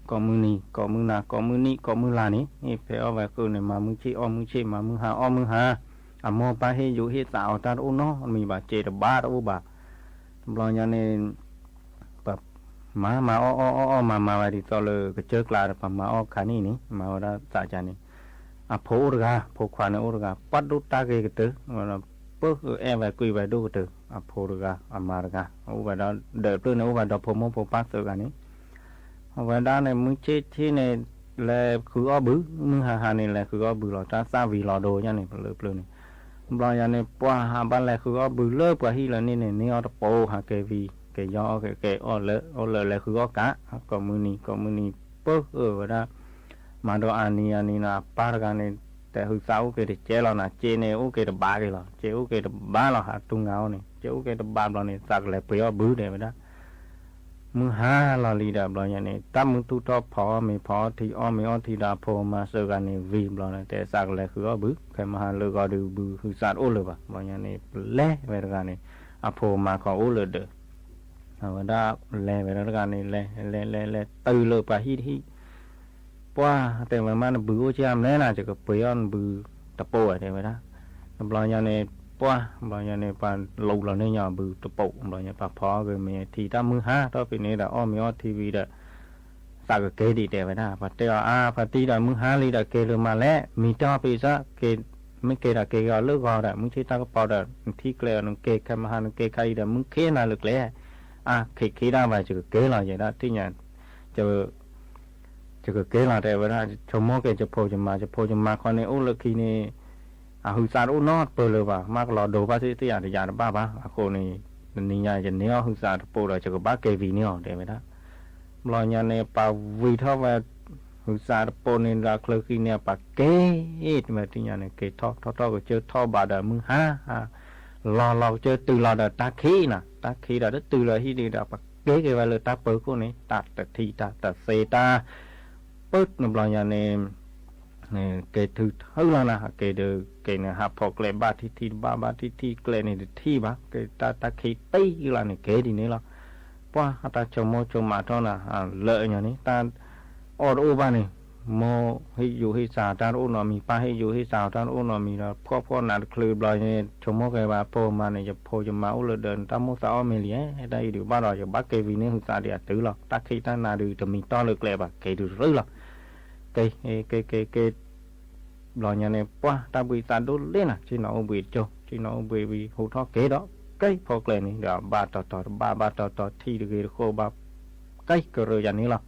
ကိးမုၢ်နံၤ ကိးမုၢ်နၤ ကိးမုၢ်နံၤ ကိးမုၢ်လါန့ၣ်, ဖဲအီၣ်ဝဲဃုာ်န့ၣ် မၤမုၢ်ဆ့ၣ်အီၣ်မုၢ်ဆ့ၣ် မၤမုၢ်ဟါအီၣ်မုၢ်ဟါ, အမိၢ်ပၢ်ဟ့ၣ်ယူၤဟ့ၣ်သးအီၤတၢ်တအိၣ်နီတမံၤဘၣ်, စ့တဘၣ်တအိၣ်ဘၣ်. တဘျီညါန့ၣ် ပမၤမၤအီၣ်အီၣ်အီၣ်အီၣ် မၤမၤဝဲဒ်သိးလၢကစၢၢ်ကျါဒီး ပမၤအီၣ်ခါနံၣ်န့ၣ် မၤဝဲဒၣ်သးကါန့ၣ်, အဖိအိၣ်တဂၤ, ဖိခွါန့ၣ်အိၣ်တဂၤ, ပှၤဒိၣ်တၢ်ဂ့ၤကတၢၢ်, ပအဲၣ်ဝဲကွံာ်ဝဲဒိၣ်ကတၢၢ်, အဖိတဂၤ အမါတဂၤ, အိၣ်ဝဲဒၣ်ဒီးဖျၢၣ်န့ၣ် အိၣ်ဝဲဒီးဖိမိၢ်ဖိပၢ်သၢဂၤန့ၣ် အဝဲဒၣ်န့ၣ် မုၢ်ဆ့ၣ်ဆ့ၣ်န့ၣ် လဲၤဃုအီၣ်ဘု, မုၢ်ဟါဟါန့ၣ် လဲၤဃုအီၣ်ဘုလီၤ, တၢ်သၣ်ဝံၤလီၤဒိညါန့ၣ် ပလၢပျၢၤန့ၣ်, ဘျီညါန့ၣ် ပှၤဟးဘၣ်လဲၤဃုအီၣ်ဘုလၢပှၤဟံၣ်လၢန့ၣ်န့ၣ် န့ၢ်အီၣ်တပိၤ ဟးက့ၤဝံၤ က့ၤယီအီၣ်က့ၤ က့ၤအီၣ်လၢ အီၣ်လၢလဲၤဃုအီၣ်ကး, ကိးမုၢ်နံၤ ကိးမုၢ်နံၤ ပၢၢ်အၢဝဲဒၣ်, မၤဒီးအနံၤအနံၤန့ၣ် အပၢ်တဂၤန့ၣ် တဲဟုသးအိၣ်က့ၤတကဲလီၤနၤ, စ့န့ၣ် အိၣ်က့ၤတဘးက့ၤလီၤ, စ့အိၣ်က့ၤတဘးလီၤ ဟးတူၢ်ငါအီၣ်န့ၣ်, စ့အိၣ်က့ၤတဘးဘျီန့ၣ် သးကလဲၤပှ့ၤအီၣ်ဘုတဲဝဲဒၣ် မုၢ်ဟါလီၤလံဒီး ဘျီညါန့ၣ် တၢ်မုၢ်ထူၣ်ထီၣ်ဖီအီၣ်မ့ၤ ဖီအီၣ်ထံအီၣ်မ့ၤအီၣ်ထံဒီး အဖိမါသၢဂၤန့ၣ် ဝံၤဘျီန့ၣ် တဲသးကလဲၤဃုအီၣ်ဘု, ခဲမဟါလၢဂီၤဒုးဘုဟုသးတအိၣ်လၢၤဘၣ်, ဘျီညါန့ၣ် ပလဲၤဝဲတဂၤန့ၣ် အဖိမါခီအိၣ်လၢဒၢး, အဝဲဒၣ်လဲၤဝဲဒၣ်တဂၤန့ၣ် လဲၤလဲၤလဲၤလဲၤ တုၤလၢပှၤဟံၣ်တဟံၣ် ပှၢ်တဲဝဲမး နဘုအိၣ်က့ၢ်အါမလဲၣ်နၤ, ယကပှ့ၤအီၣ်နဘုတပိၤဝဲတဲဝဲဒၣ်, တဘျီညါန့ၣ် ပှၢ် ဘျီညါန့ၣ် ပှၤလူၤလီၤန့ၢ်ညီဘုတပိၤ, ဘျီညါပှၤဖီအီၣ်က့ၤမ့ၤထံတၢ်မုၢ်ဟါ ထီၣ်ဖဲန့ၣ်ဒီး အီၣ်မ့ၤအီၣ်ထံဝံၤဒီး သးကက့ၤဒံးတဲဝဲဒၣ်, ပှၤတဲအီၤအါ ပှၤတံၢ်ဒီးမုၢ်ဟါလံဒီးက့ၤလၢမးလဲၣ်, မံၤတီၢ်ဖဲစ့ၢ်, မ့ၢ်က့ၤဒီးက့ၤက့ၤအီၤလၢဂီၤဒီး မုၢ်ဆ့ၣ်တၢ်ကပီၤဒီး နထံၣ်ကျဲအီၤ နက့ၤခဲမဟါ နက့ၤခါအံၤဒီး မုၢ်ခ့နၤလၢကျဲ, အါ ခ့ခ့ဒၣ်ဘၣ် ယကက့ၤလီၤယဲဒၣ် ထံၣ်ညါ ယကက့ၤလီၤတဲဝဲဒၣ်, ဆိကမိၣ်က့ၤယဖိယမါ, ယဖိယမါခီန့ၣ် အိၣ်လၢခံန့ၣ် အဟုးသးတအိၣ်နီတပၢၢ်လၢၤဘၣ်, မ့ၢ်ကလီၤဒိဘၣ်သ့ၣ်သ့ၣ်ယၤတယၤတဘၣ်ဘၣ်, အဃိန့ၣ် တနံၤညါယန့ၢ်အီၣ်ဟုးသးတပိၤဒီး ယကဘၣ်က့ၤဝံၤန့ၢ်အီၤတဲဝဲဒၣ်, ဘျီညါန့ၣ် ပှၤဝံၤထီၣ်ဝဲ ဟုးသးတပိၤန့ၣ်ဒီး ချၢဃံန့ၣ် ပှၤက့ၤ တမ့ၢ်ထံၣ်ညါန့ၣ် က့ၤထီၣ်ထီၣ်ထီၣ်ကစၢၢ်ထီၣ်ဘးဒီးမုၢ်ဟါ လီၤလီၤကစၢၢ်တုၤလီၤဒီးတၢ်ခံးနၤ, တၢ်ခံးဒီးတတုၤလီၤဟံၣ်ဒံးဒီး ပှၤက့ၤက့ၤဝဲလၢတၢ်ပၢၤခိၣ်န့ၣ် တၢ်တထံၣ်တၢ်တသ့တၢ် ပၢၢ်နဘျီညါန့ၣ် က့ၤထုးထုးလီၤနၤ, က့ၤဒီးက့ၤန့ၣ် ဟးဖီၣ်ကျဲဘၣ်ထံထံတဘၣ်ဘၣ်ထံထံကျဲန့ၣ်တထံၣ်ဘၣ်, က့ၤတၢ်တၢ်ခံးတ့ၢ်လီၤန့ၣ် က့ၤဒ်န့ၣ်လီၤ. ပှၢ်တၢ်ဆိကမိၣ်ဆိကမးထီၣ်နၤ လၢညါန့ၣ် တၢ်အီၣ်တအိၣ်ဘၣ်န့ၣ် မိၢ်ဟ့ၣ်ယူၤဟ့ၣ်သးတၢ်တအိၣ်နီတမံၤ, ပၢ်ဟ့ၣ်ယူၤဟ့ၣ်သးတၢ်တအိၣ်နီတမံၤဒီး ဖှီၣ်ဖှီၣ်နးတချုးဘျီန့ၣ် ဆိကမိၣ်က့ၤဘၣ်ဖိမါန့ၣ် ယဖိယမါအိၣ်လၢဒၢးန့ၣ် တၢ်မိၣ်သးအီၣ်မ့ၢ်လံဧါ, တၢ်အံၤဒုးဘၣ်ဒီး ယကဘၣ်က့ၤဝံၤန့ၢ်ဟုးသးဒံးအတုၤလီၤ. တၢ်ခံးတၢ်နးဒုးတမံၤတီၢ်လၢကျဲဘၣ် က့ၤတုၤတရုၤလီၤ. က့ၤ က့ၤ က့ၤ က့ၤ ဘျီညါန့ၣ် ပှၢ်တၢ်ဘှံးသးဒိၣ်လ့နၤ, ဆ့ၣ်နီၤအိၣ်ဘှံးတကၠိ, ဆ့ၣ်နီၤအိၣ်ဘှံးဝံၤ ဟူးထီၣ်က့ၤဒီး က့ၤဖီကျဲန့ၣ်ဒီး ဘၣ်တီၤတီၤတဘၣ် ဘၣ်တီၤတီၤထံၣ်တဂ့ၤတဃိးဘၣ် က့ၤကရၢယၤန့ၣ်လီၤ.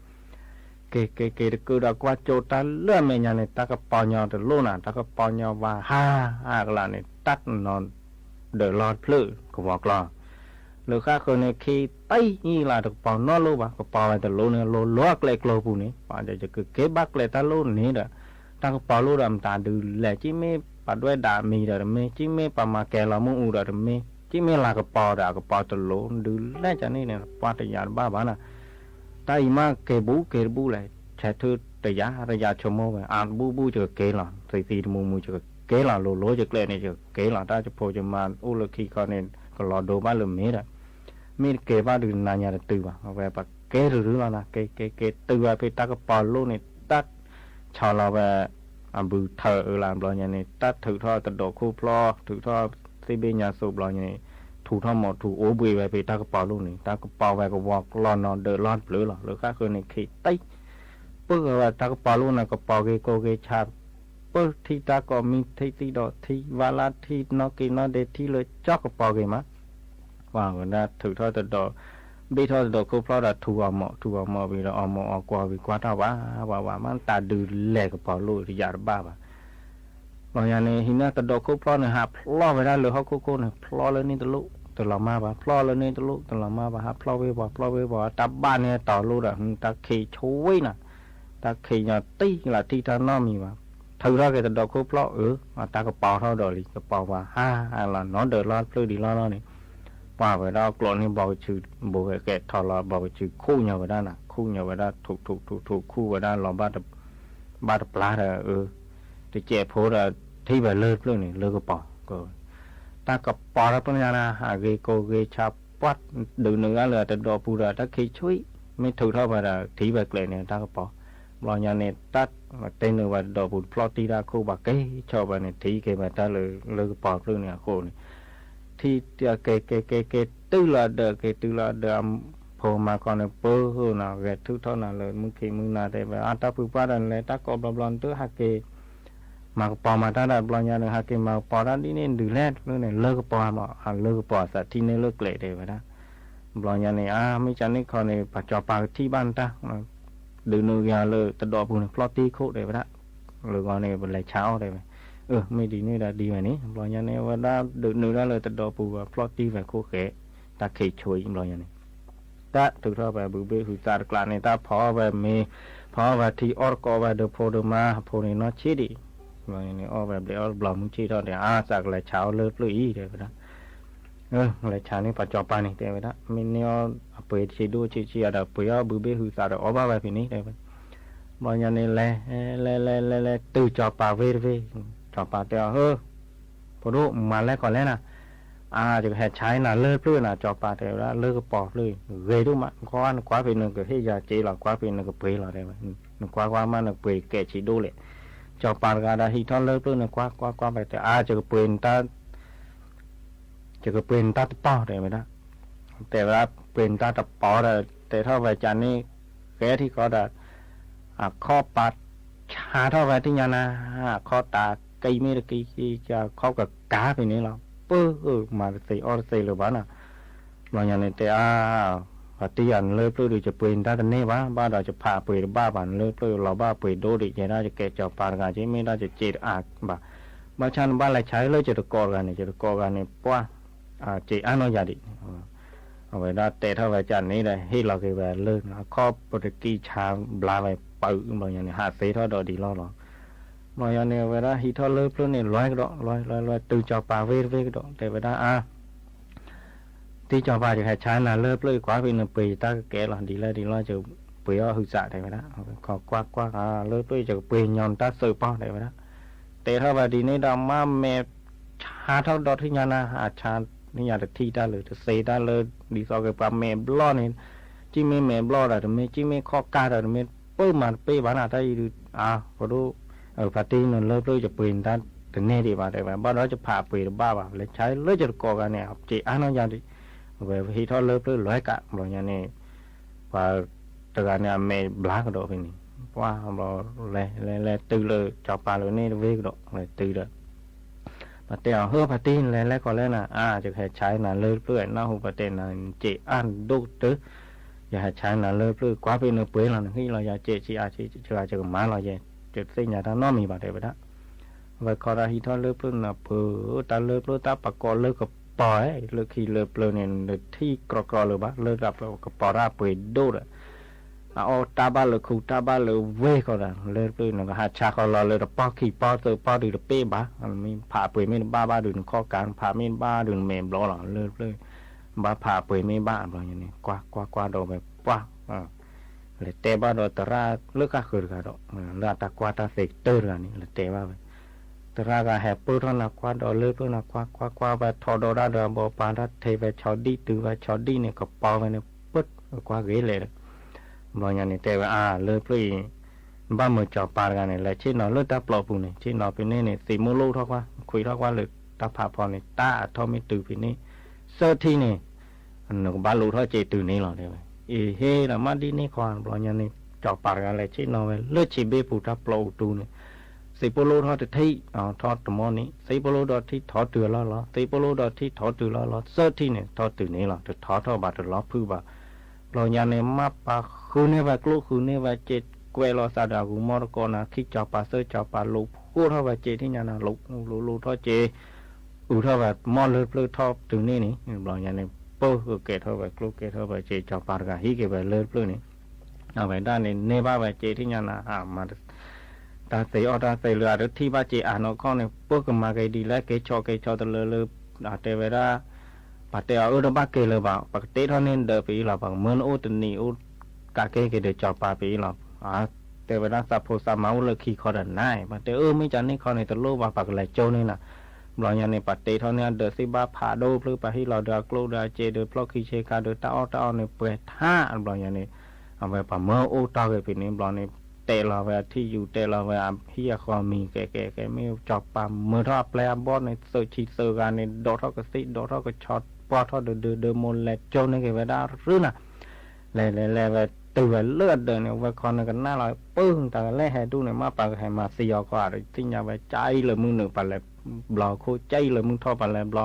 က့ၤ က့ၤ က့ၤတကုာ်ဒီးကွၢ်ကၠိတၢ်လၢအမဲာ်ညါန့ၣ် တၢ်ကပီၤညီတလိၣ်နၤ, တၢ်ကပီၤညီဝါဟး အကလးန့ၣ် တၢ်တနီၤဒၢးလီၤတဖျၢၣ်ကဝီၤကျီ လၢဃၣ်ဃၢၤန့ၣ် ခ့တံၢ်အံၤလၢတကပီၤနီတလိၣ်ဘၣ်, ကပီၤဝဲတလိၣ်န့ၣ် လိၤလိၤအကျဲကျိၤပူၤန့ၣ် ပှၤယကက့ၤဘၣ်ကျဲတၢ်လိၣ်န့ၣ်ဒီး တၢ်ကပီၤလိၣ်ဒီးမတၤဒုးလဲၣ်, က့မ့ၢ်ပှၤဒွဲၣ်ဒၣ်မံၤဒီးတမ့ၢ်, က့မ့ၢ်ပှၤမၤကဲၤလီၤမ့ၣ်အူဒီးတမ့ၢ်, က့မ့ၢ်လၤကပီၤဒီးအကပီၤတလိၣ်ဒုးလဲၣ်ကန့ၣ်န့ၣ် ပှၤတယာ်တဘၣ်ဘၣ်နီၤ. တၢ်အံၤမ့ၢ်က့ၤဘူးက့ၤတဘူးလဲၣ်, ဆဲးထုတယာ်တယာ်ဆိကမိၣ်ဝဲ အါတဘူၣ်ဘူၣ်ယကက့ၤလီၤ, သံသံတမူမူယကက့ၤလီၤ, လိၤလိၤယကျဲန့ၣ်ယကက့ၤလီၤ, တၢ်ယဖိယမါအိၣ်လၢခံခီန့ၣ် ကလီၤဒိဘၣ်လၢမ့ၢ်ဒီး မ့ၢ်တကဲဘၣ်ဒုးနၤညါတတုၤဘၣ်, အဝဲပှၤကဲတရုလီၤနီၤ, ကဲကဲကဲတုၤဝဲဖဲတၢ်ကပီၤလိၣ်န့ၣ် တၢ်ဆီလီၤဝဲ အဘုထၢၣ်အၢလၢဘျီညါန့ၣ် တၢ်ထုးထီၣ်တဒိးခိၣ်ဖျီ ထုးထီၣ်သ့ၣ်ဘ့ၣ်ညါစိးဘျီညါန့ၣ် ထူးထီၣ်မိးထူးအိၣ်ဘှံးဝဲဖဲတၢ်ကပီၤလိၣ်န့ၣ် တၢ်ကပီၤဝဲကဝီၤကလီနီၤဒၢးလီၢ်တဖျၢၣ်လီၤ, လၢဃၣ်ဃၢၤန့ၣ်ခ့တံၢ် ပၢၢ်ဝဲတၢ်ကပီၤလိၣ်န့ၣ် ကပီၤဂ့ၤကိးဂ့ၤဆး ပၢၢ်ထံၣ်တၢ်ကိးမံထံၣ်သံၣ်ဒီးထံၣ် ဝါလၢထံၣ်နီၣ်က့ၤနီၣ်ဒ့ထံၣ်လၢကၠီကပီၤဂ့ၤမး, ပှၤဝဲဒၣ်ထုးထီၣ်တဒိး ဘ့ၣ်ထီၣ်တဒိးခိၣ်ဖျီဒီးထူးအီၤမိး ထူးအီၤမိးဝံၤဒီးအီၤမိးအီၤကွီၤဝံၤကွၢ်ထီၣ်ဝးဝးဝး မ့ၢ်တၢ်ဒုးလဲၤကပီၤလိၣ်တယာ်တဘၣ်ဘၣ် ဘျီညါန့ၣ် ဟံးန့ၢ်တဒိးခိၣ်ဖျီန့ၣ် ဟးဖျီဝဲဒၣ်လၢဟီၣ်ခိၣ်ခိၣ်န့ၣ် ဖျီလၢန့ၣ်တလိၣ်တလီၤမၢ်ဘၣ်, ဖျီလၢန့ၣ်တလိၣ်တလီၤမၢ်ဘၣ်, ဟးဖျီဝ့ၤဝီၤ ဖျီဝ့ၤဝီၤ တၢ်ဘၣ်န့ၢ်တီၤလိၣ်ဒီး တၢ်ခံးဆိဝံၤနီၤ, တၢ်ခံးညီတံၢ်လၢထံၣ်တၢ်နီတမံၤဘၣ်, ထုးထီၣ်က့ၤတဒိးခိၣ်ဖျီအၢ တၢ်ကပီၤထီၣ်ဒီးလံ ကပီၤဝဲဟါလီၤနီၢ်ဒၢးလီၢ်တဖျၢၣ်ဒံးလီၢ်လီၢ်န့ၣ် ပှၤဝဲဒၣ်အကျိးန့ၣ် ဘီကဆူး ဘိးဝဲကဲထီၣ်လီၤ ဘီကဆူးခူၣ်ညီဝဲဒၣ်နီၤ ခူၣ်ညီဝဲဒၣ် ထူးထူးထူးထူးခူၣ်ဝဲဒၣ်လီၤ ဘၣ်တပျၢ်ဒီးအၢ တစဲးဖိဒီး ထံၣ်ဝဲလၢတဖျၢၣ်န့ၣ် လၢကပီၤ တၢ်ကပီၤတဖျၢၣ်ညါန့ၣ် ဟးဂ့ၤကိးဂ့ၤဆးပှၢ် ဒုးနုာ်ဒၣ်လၢတဒိးပူၤဒီး တၢ်ခံးဆွံ မ့ၢ်ထုးထီၣ်ဝဲဒီး ထံၣ်ဝဲကျဲန့ၣ် တၢ်ကပီၤ ဘျီညါန့ၣ် တၢ်တဲနုာ်ဝဲတဒိးပူၤတဖျီၣ်တံၢ်တၢ်ခိၣ်ဘၣ်က့ၤဆီၣ်ဝဲန့ၣ် ထံၣ်က့ၤဝဲတၢ်လၢ လၢကပီၤတဖျၢၣ်န့ၣ်အဃိန့ၣ် ထံၣ်က့ၤက့ၤက့ၤက့ၤတုၤလီၤဒၢး က့ၤတုၤလီၤဒၢး အဖိမါခီန့ၣ် ပၢဟၢနီၤ ဂဲၤထုးထီၣ်နၤလၢမုၢ်ခံမုၢ်နၤတဲဝဲ အါတၢ်ဖုပှၢ်ဒီးနလဲၤတၢ်ကိးဘျီဘျီ နတဟးက့ၤ မၤကပီၤမၤတၢ်ဒီး ဘျီညါန့ၣ် ဟးက့ၤမၤကပီၤတၢ်ဒ်န့ၣ် ဒုးလဲၣ်တဖျၢၣ်န့ၣ် လၢကပီၤမး လၢကပီၤအသးထံၣ်န့ၢ်လၢကျဲတဲဝဲဒၣ် ဘျီညါန့ၣ် အါ မ့ၢ်ကန့ၣ်ခီန့ၣ် ပှၤစီၤပၤကထံၣ်ဘၣ်နတၢ် ဒုးနုာ်က့ၤအီၤလၢတဒိးပူၤန့ၣ် ဖျီၣ်တံၢ်ခိၣ်တဲဝဲဒၣ် လၢဂီၢ်န့ၣ် ပလဲၤဆါအီၣ်တဲဝဲ အၢ မ့ၢ်ဒ်န့ၣ်ဒီးဒ်ဝဲန့ၣ် ဘျီညါန့ၣ် အဝဲဒၣ်ဒုးနုာ်ဒၣ်လၢတဒိးပူၤ ဖျီၣ်တံၢ်ဝဲခိၣ်ဃဲ တၢ်ခံးဆွံ ဘျီညါန့ၣ် တၢ်ထုးထီၣ်ဝဲဘုဘ့ၣ်ဟုသးတကျးန့ၣ် တၢ်ဖီအီၣ်ဝဲမ့ၤ ဖီအီၣ်ဝဲထံအီၣ်တကိးဝဲဒီးဖိဒီးမါ အဖိန့ၣ်နီၢ်ဆံးဒံး ဘျီညါန့ၣ် အီၣ်ဝဲဘျဲးအီၣ်တဘျီမုၢ်ဆ့ၣ်ထီၣ်ဒီး အါ သးကလဲၤဆါအီၣ်လၢပျၢၢ်အံၤတဲဝဲဒၣ် လဲၤဆါန့ၣ် ပှၤစီၤပၤန့ၣ်တဲဝဲဒၣ် မ့ၢ်န့ၢ်အီၣ်အပှ့ၤတဆံးဒိၣ်ဆံးဆံးအဒီး ပှ့ၤအီၣ်ဘုဘ့ၣ်ဟုသးဒီး အီၣ်ဘၣ်ဝဲဖဲန့ၣ်တဲဝဲ ဘျီညါန့ၣ် လဲၤ လဲၤ လဲၤ လဲၤ လဲၤ တုၤစီၤပၤဝ့ၢ်တဝ့ၢ် စီၤပၤတဲအီၤ ဟၢ ဖိဒိၣ် မၤလဲၣ်ကီးလဲၣ်နၤ အါ ယကဟဲဆါနၤလၢပျၢၢ်နၤ စီၤပၤတဲဝဲဒၣ် လၢကပီၤဖျၢၣ် ဂ့ၤဒိၣ်မး ကွၢ် နကွၢ်ဖဲနကဟ့ၣ်ယၤစ့လီၤ ကွၢ်ဖဲနကပှ့ၤလီၤတဲဝဲ နကွၢ်ကွၢ်မး နပှ့ၤကဲးဆံးဒိၣ်လဲၣ် စီၤပၤတဂၤဒီးဟံးထီၣ်လၢပျၢၢ် နကွၢ်ကွၢ်ကွၢ်ဖဲတဲ အါ ယကပှ့ၤနတၢ် ယကပှ့ၤနတၢ်တပီၤတဲဝဲဒၣ် တဲဝဲဒၣ် ပှ့ၤနတၢ်တပီၤဒီး တဲထီၣ်ဝဲကန့ၣ် ဃဲထံဃီဒီး အခီၣ်ပၤဆါထီၣ်ဝဲထံၣ်ညါနၤ အခီၣ်တၢ်ကံမ့ၢ်တကံ အခီၣ်ကကါဖဲန့ၣ်လီၤ ပၢ မၤတသ့အီၣ်တသ့လၢၤဘၣ်နီၤ ဘျီညါန့ၣ်တဲအါ ပှၤတံၢ်ယၤနလၢပျၢၢ်ဒီး ယပှ့ၤနတၢ်တန့ၢ်ဘၣ် ဘၣ်ဒီးယဖးပှ့ၤတဘၣ်ဘၣ် နလၢပျၢၢ်လီၤဘၣ်ပှ့ၤဒိၣ်ဒံး ယဲဒၣ်ယကဲစီၤပၤတဂၤက့ မ့ၢ်ဒၣ်ယစ့တအါဘၣ် ဘၣ်ဆၣ်နဘၣ်လဲၤဆါလၢယတကိးတဂၤန့ၣ် ယတကိးတဂၤန့ၣ် ပှၢ် စ့အါနီၢ်ယၤဒံး အဝဲဒၣ်တဲထီၣ်ဝဲကန့ၣ်ဒီး ဟ့ၣ်လီၤက့ၤဝဲလၢ အခီၣ်ပတကံဆါဘျါဝဲပၢဘျီညါန့ၣ် ဟးသ့ထီၣ်ဒီးဒံးလီၢ်လီၤ ဘျီညါန့ၣ် အဝဲဒၣ်ဟံးထီၣ်လၢပျၢၢ်န့ၣ် လွဲကဒီး လွဲလွဲလွဲ တုၤစီၤပၤဝ့ၢ်တဝ့ၢ်ကဒီး တဲဝဲဒၣ်အါ တံၢ်စီၤပၤ ယကဟဲဆါနၤလၢပျၢၢ် ကွၢ်ဖဲနပှ့ၤယတၢ်ကကဲလီၤ ဒ်လဲၣ်ဒ်လဲၣ် ယပှ့ၤအီၣ်ဟုးစးတဲဝဲဒၣ် ခီကွၢ်ကွၢ်လၢပျၢၢ် ယကပှ့ၤညီနတၢ်စၢးပီၢ်တဲဝဲဒၣ် တဲထီၣ်ဝဲဒ်န့ၣ်ဒီး မ့ၢ်မဲာ်ဆါထီၣ်ဒီးထံၣ်ညါနၤ အဆါထံၣ်ညါတထံၣ်တၢ်လၢ တသ့တၢ်လၢ ဒ်သိးက့ၤပှၤမဲာ်ဘျီၣ်န့ၣ် ကံမ့ၢ်မဲာ်ဘျီၣ်ဒီးတမ့ၢ် ကံမ့ၢ်ခီၣ်ကါဒီးတမ့ၢ် ပၢမၤတပ့ၢ်ဘၣ်နၤ တၢ်အံၤဒုး အါ ဖိဒိၣ် ဖါတံၢ်နလၢပျၢၢ် ယပှ့ၤနတၢ်တန့ၢ်ဒံးဘၣ်တဲဝဲ ဘၣ်ဒီးယဖးပှ့ၤတဘၣ်ဘၣ် လဲၤဆါလၢယတကိးဂၤန့ၣ် စ့အါနီၢ်ယၤဒံး အဝဲဟံးထီၣ်လၢပျၢၢ်လွဲကး ဘျီညါန့ၣ် ပှၤတဂၤန့ၣ် အမဲာ်ဘျါကဒီးဖဲန့ၣ် ပှၢ်ဘျီ လဲၤလဲၤလဲၤတုၤလၢစီၤပၤလၢန့ၣ်တဝ့ၢ်ကဒီး လဲၤတုၤဒီး ပှၤတဲအီၤ ဟၢ ဖါတံၢ် နလဲၤလဲၤကီးလဲၣ်နၤ အါ ယကဟဲဆါနၤလၢပျၢၢ် နၢ်ဟူပှၤတဲနၤ စ့အါဒိၣ်ကတၢၢ် ယဟဲဆါနၤလၢပျၢၢ် ကွၢ်ဖဲနပှ့ၤလီၤ နဟ့ၣ်လီၤယၤစ့ဆံးအါဆံး ယဂၤယကမၤလီၤယဲ ယတသ့ၣ်ညါတၢ်နီတမံၤဘၣ်တဲဝဲဒၣ် အဝဲခီဒီးဟံးထီၣ်လၢပျၢၢ်နၤဖု တၢ်လၢပျၢၢ်တၢ်ပကိးလၢက ပီၢ်လၢခံလၢပျၢၤန့ၣ် နထံၣ်ကြီကြီလၢၤဘၣ် လၢတၢ်ပျၢၤကပီၤတၢ်ပှ့ၤဒိၣ်ဒီး အအီၣ်တၢ်ဘၣ်လၢခူတၢ်ဘၣ်လၢဝ့ၢ်ဃီဒီး လၢပျၢၤ နကဟးဆါဃီလီၤလၢတပီၢ်ခံပီၢ်သၢပီၢ်ဒုးတပ့ၢ်ဘၣ်, ဖးပှ့ၤမ့ၢ်တဘၣ်ဘၣ်ဒုးနခီၣ်ကါ ဖးမ့ၢ်တဘၣ်ဒုးနမဲာ်ဘျီလီၤ လၢပျၢၤ ဘၣ်ဖးပှ့ၤမ့ၢ်ဘၣ်ဘျီညါန့ၣ် ကွၢ်ကွၢ်ကွၢ်ဒီးဝဲပှၢ် လဲၤတဲဘၣ်ဒီးသရၣ်လၢဃၣ်ဃၢၤတဂၤဒီး လၢအတၢ်ကွၢ်တၢ်သ့ကတၢၢ်တဂၤန့ၣ် လဲၤတဲဘၣ်ဝဲ သရၣ်ဂၤဟဲပၢၢ်ထီၣ်နၤကွၢ်ဒီးလၢပျၢၤနၤကွၢ်ကွၢ်ကွၢ်ဝဲ ထီၣ်ဒီးတၢ်ဒီးအဘီပာ်တၢ်ထဲဝဲဆီဒံၣ်တုၤဝဲဆီဒံၣ်န့ၣ် ကပီၤဝဲန့ၣ် ပၢၢ်ကွၢ်ဂ့ၤလဲၣ်ဒီး ဘျီညါန့ၣ်တဲဝဲအါ လၢပျၢၤအံၤ ဘၣ်မုာ်စီၤပၤတဂၤန့ၣ် လဲၤဆ့ၣ်နီၤလၢတၢ်ပျီပူၤန့ၣ် ဆ့ၣ်နီၤဖဲန့ၣ်န့ၣ် သံးမိၢ်လိၣ်ထီၣ်ကွၢ် ခွံးထီၣ်ကွၢ်လၢတၢ်ဖးဖီန့ၣ် တၢ်အထီၣ်မ့ၢ်တုၤဖဲန့ၣ် သၢထံၣ်န့ၣ် နကဘၣ်လူၤထီၣ်စ့တုၤန့ၣ်လီၤတဲဝဲ. အ့ဟ့ဒီးမ့ၢ်ဒ်န့ၣ်ခီ ဘျီညါန့ၣ် စီၤပၤတဂၤလဲၤဆ့ၣ်နီၤဝဲ လၢဆံးဘ့ၣ်ပူၤတၢ်ပျီအူတူန့ၣ် သံးပိၢ်လိၣ်ထီၣ်တထံၣ် ထီၣ်တမီၢ်န့ၣ် သံးပိၢ်လိၣ်ဒီးထံၣ်ထီၣ်တုၤအလီၢ်လီၤ သံးပိၢ်လိၣ်ဒီးထံၣ်ထီၣ်တုၤလီၢ်လီၤ သၢထံၣ်န့ၣ် ထီၣ်တုၤန့ၣ်လီၤ တထီၣ်ထီၣ်ဘၣ်တလီၤဖုးဘၣ် ဘျီညါန့ၣ် မ့ၢ်ပာ်ဃုန့ၢ်ဝဲကျိၣ်ဃုန့ၢ်ဝဲစ့ ကွဲးလီၤသးဒီးအဂူၤမီၢ်တကိးနၤ ခံစီၤပၤသၢစီၤပၤလိာ်ဖှိၣ်ထီၣ်ဝဲစ့ထံၣ်ညါနၤ လိာ်လိာ်ထီၣ်စ့ အုးထီၣ်ဝဲမီၢ်လၢပျၢၤထီၣ်တုၤန့ၣ်န့ၣ် ဘျီညါန့ၣ် ပၢၢ်ကကဲထီၣ်ဝဲကျိၣ်ကဲထီၣ်ဝဲစ့ စီၤပၤတဂၤဟံးက့ၤဝဲလၢပျၢၤန့ၣ် အဝဲဒၣ်န့ၣ် န့ၢ်ဘၣ်ဝဲစ့ထံၣ်ညါနၤ မၤ တၢ်သ့အီၣ်တၢ်သ့လၢအတထံၣ်ဘၣ်စ့အါနီၢ်ခီန့ၣ် ပၢၢ်ကမၤက့ၤဒ်လဲၣ် က့ၤဆီးက့ၤဆီးတလၢလၢ တဲဝဲဒၣ် ပှၤတဲအီၤအၢတဘၣ်က့ၤလၢၤဘၣ် ပကတ့ထီၣ်န့ၢ်ဒၢးပအံၤလီၤ ပကမၢနအိၣ်တနံၤအိၣ် ကးက့ၤက့ၤဒီးစီၤပၤပအံၤလီၤ တဲဝဲဒၣ်သးဖိသးမါအိၣ်လၢခံခီဒီးနၤ ပှၤတဲအၢမ့ၢ်ကန့ၣ်ခီန့ၣ် တလိၣ်ဘၣ် ပှၤကလဲၤကၠိန့ၢ်နၤ ဘျီညါန့ၣ် ပှၤတ့ထီၣ်န့ၢ်အဒၢးသ့ၣ်ဘၣ်ဖးဒိၣ်ဖျၢၣ် ပှၤဟ့ၣ်လီၤဒီးအကျိၣ်ဒီးအစ့ဒီးဖျီၣ်ခံဆ့ကၤဒီးတၢ်အီၣ်တၢ်အီန့ၣ် ပှဲၤထါ ဘျီညါန့ၣ် အဝဲပှၤမၢအိၣ်တီၢ်ဂ့ၤဖဲန့ၣ် ဘျီန့ၣ် တဲလီၤဝဲအထံၣ်ယူၤ တဲလီၤဝဲအဟံၣ်အဃီမံၤ ကဲကဲကဲ မ့ၢ်စီၤပၤမၢထီၣ်အပျဲၢ်အဘီၣ်န့ၣ် သုးဆံးသုးဂၤန့ၣ် ဒိးထီၣ်ကသ့ၣ် ဒိးထီၣ်ကဆီ ပှီၢ်ထီၣ်ဒုးဒုးဒုး မိၢ်လဲၤကၠိန့ၢ်က့ၤဝဲဒၣ်ရုၢ်နၤ လဲၤလဲၤလဲၤဝဲတုၤဝဲလၢအဒၢးန့ၣ် ဝဲခီနကနၣ်လီၤ ပၢၢ်တၢ်ကလဲၣ်ဟဲဒူၣ်န့ၣ် မ့ၢ်ပှၤကဟဲမၤသံအီၤခီ သ့ၣ်ညါဝဲ ကၠံလၢမုၢ်နုာ်ပှၤလဲၤဘျီခိၣ် ကၠံလၢမုၢ်ထီၣ်ပှၤလဲၤဘျီ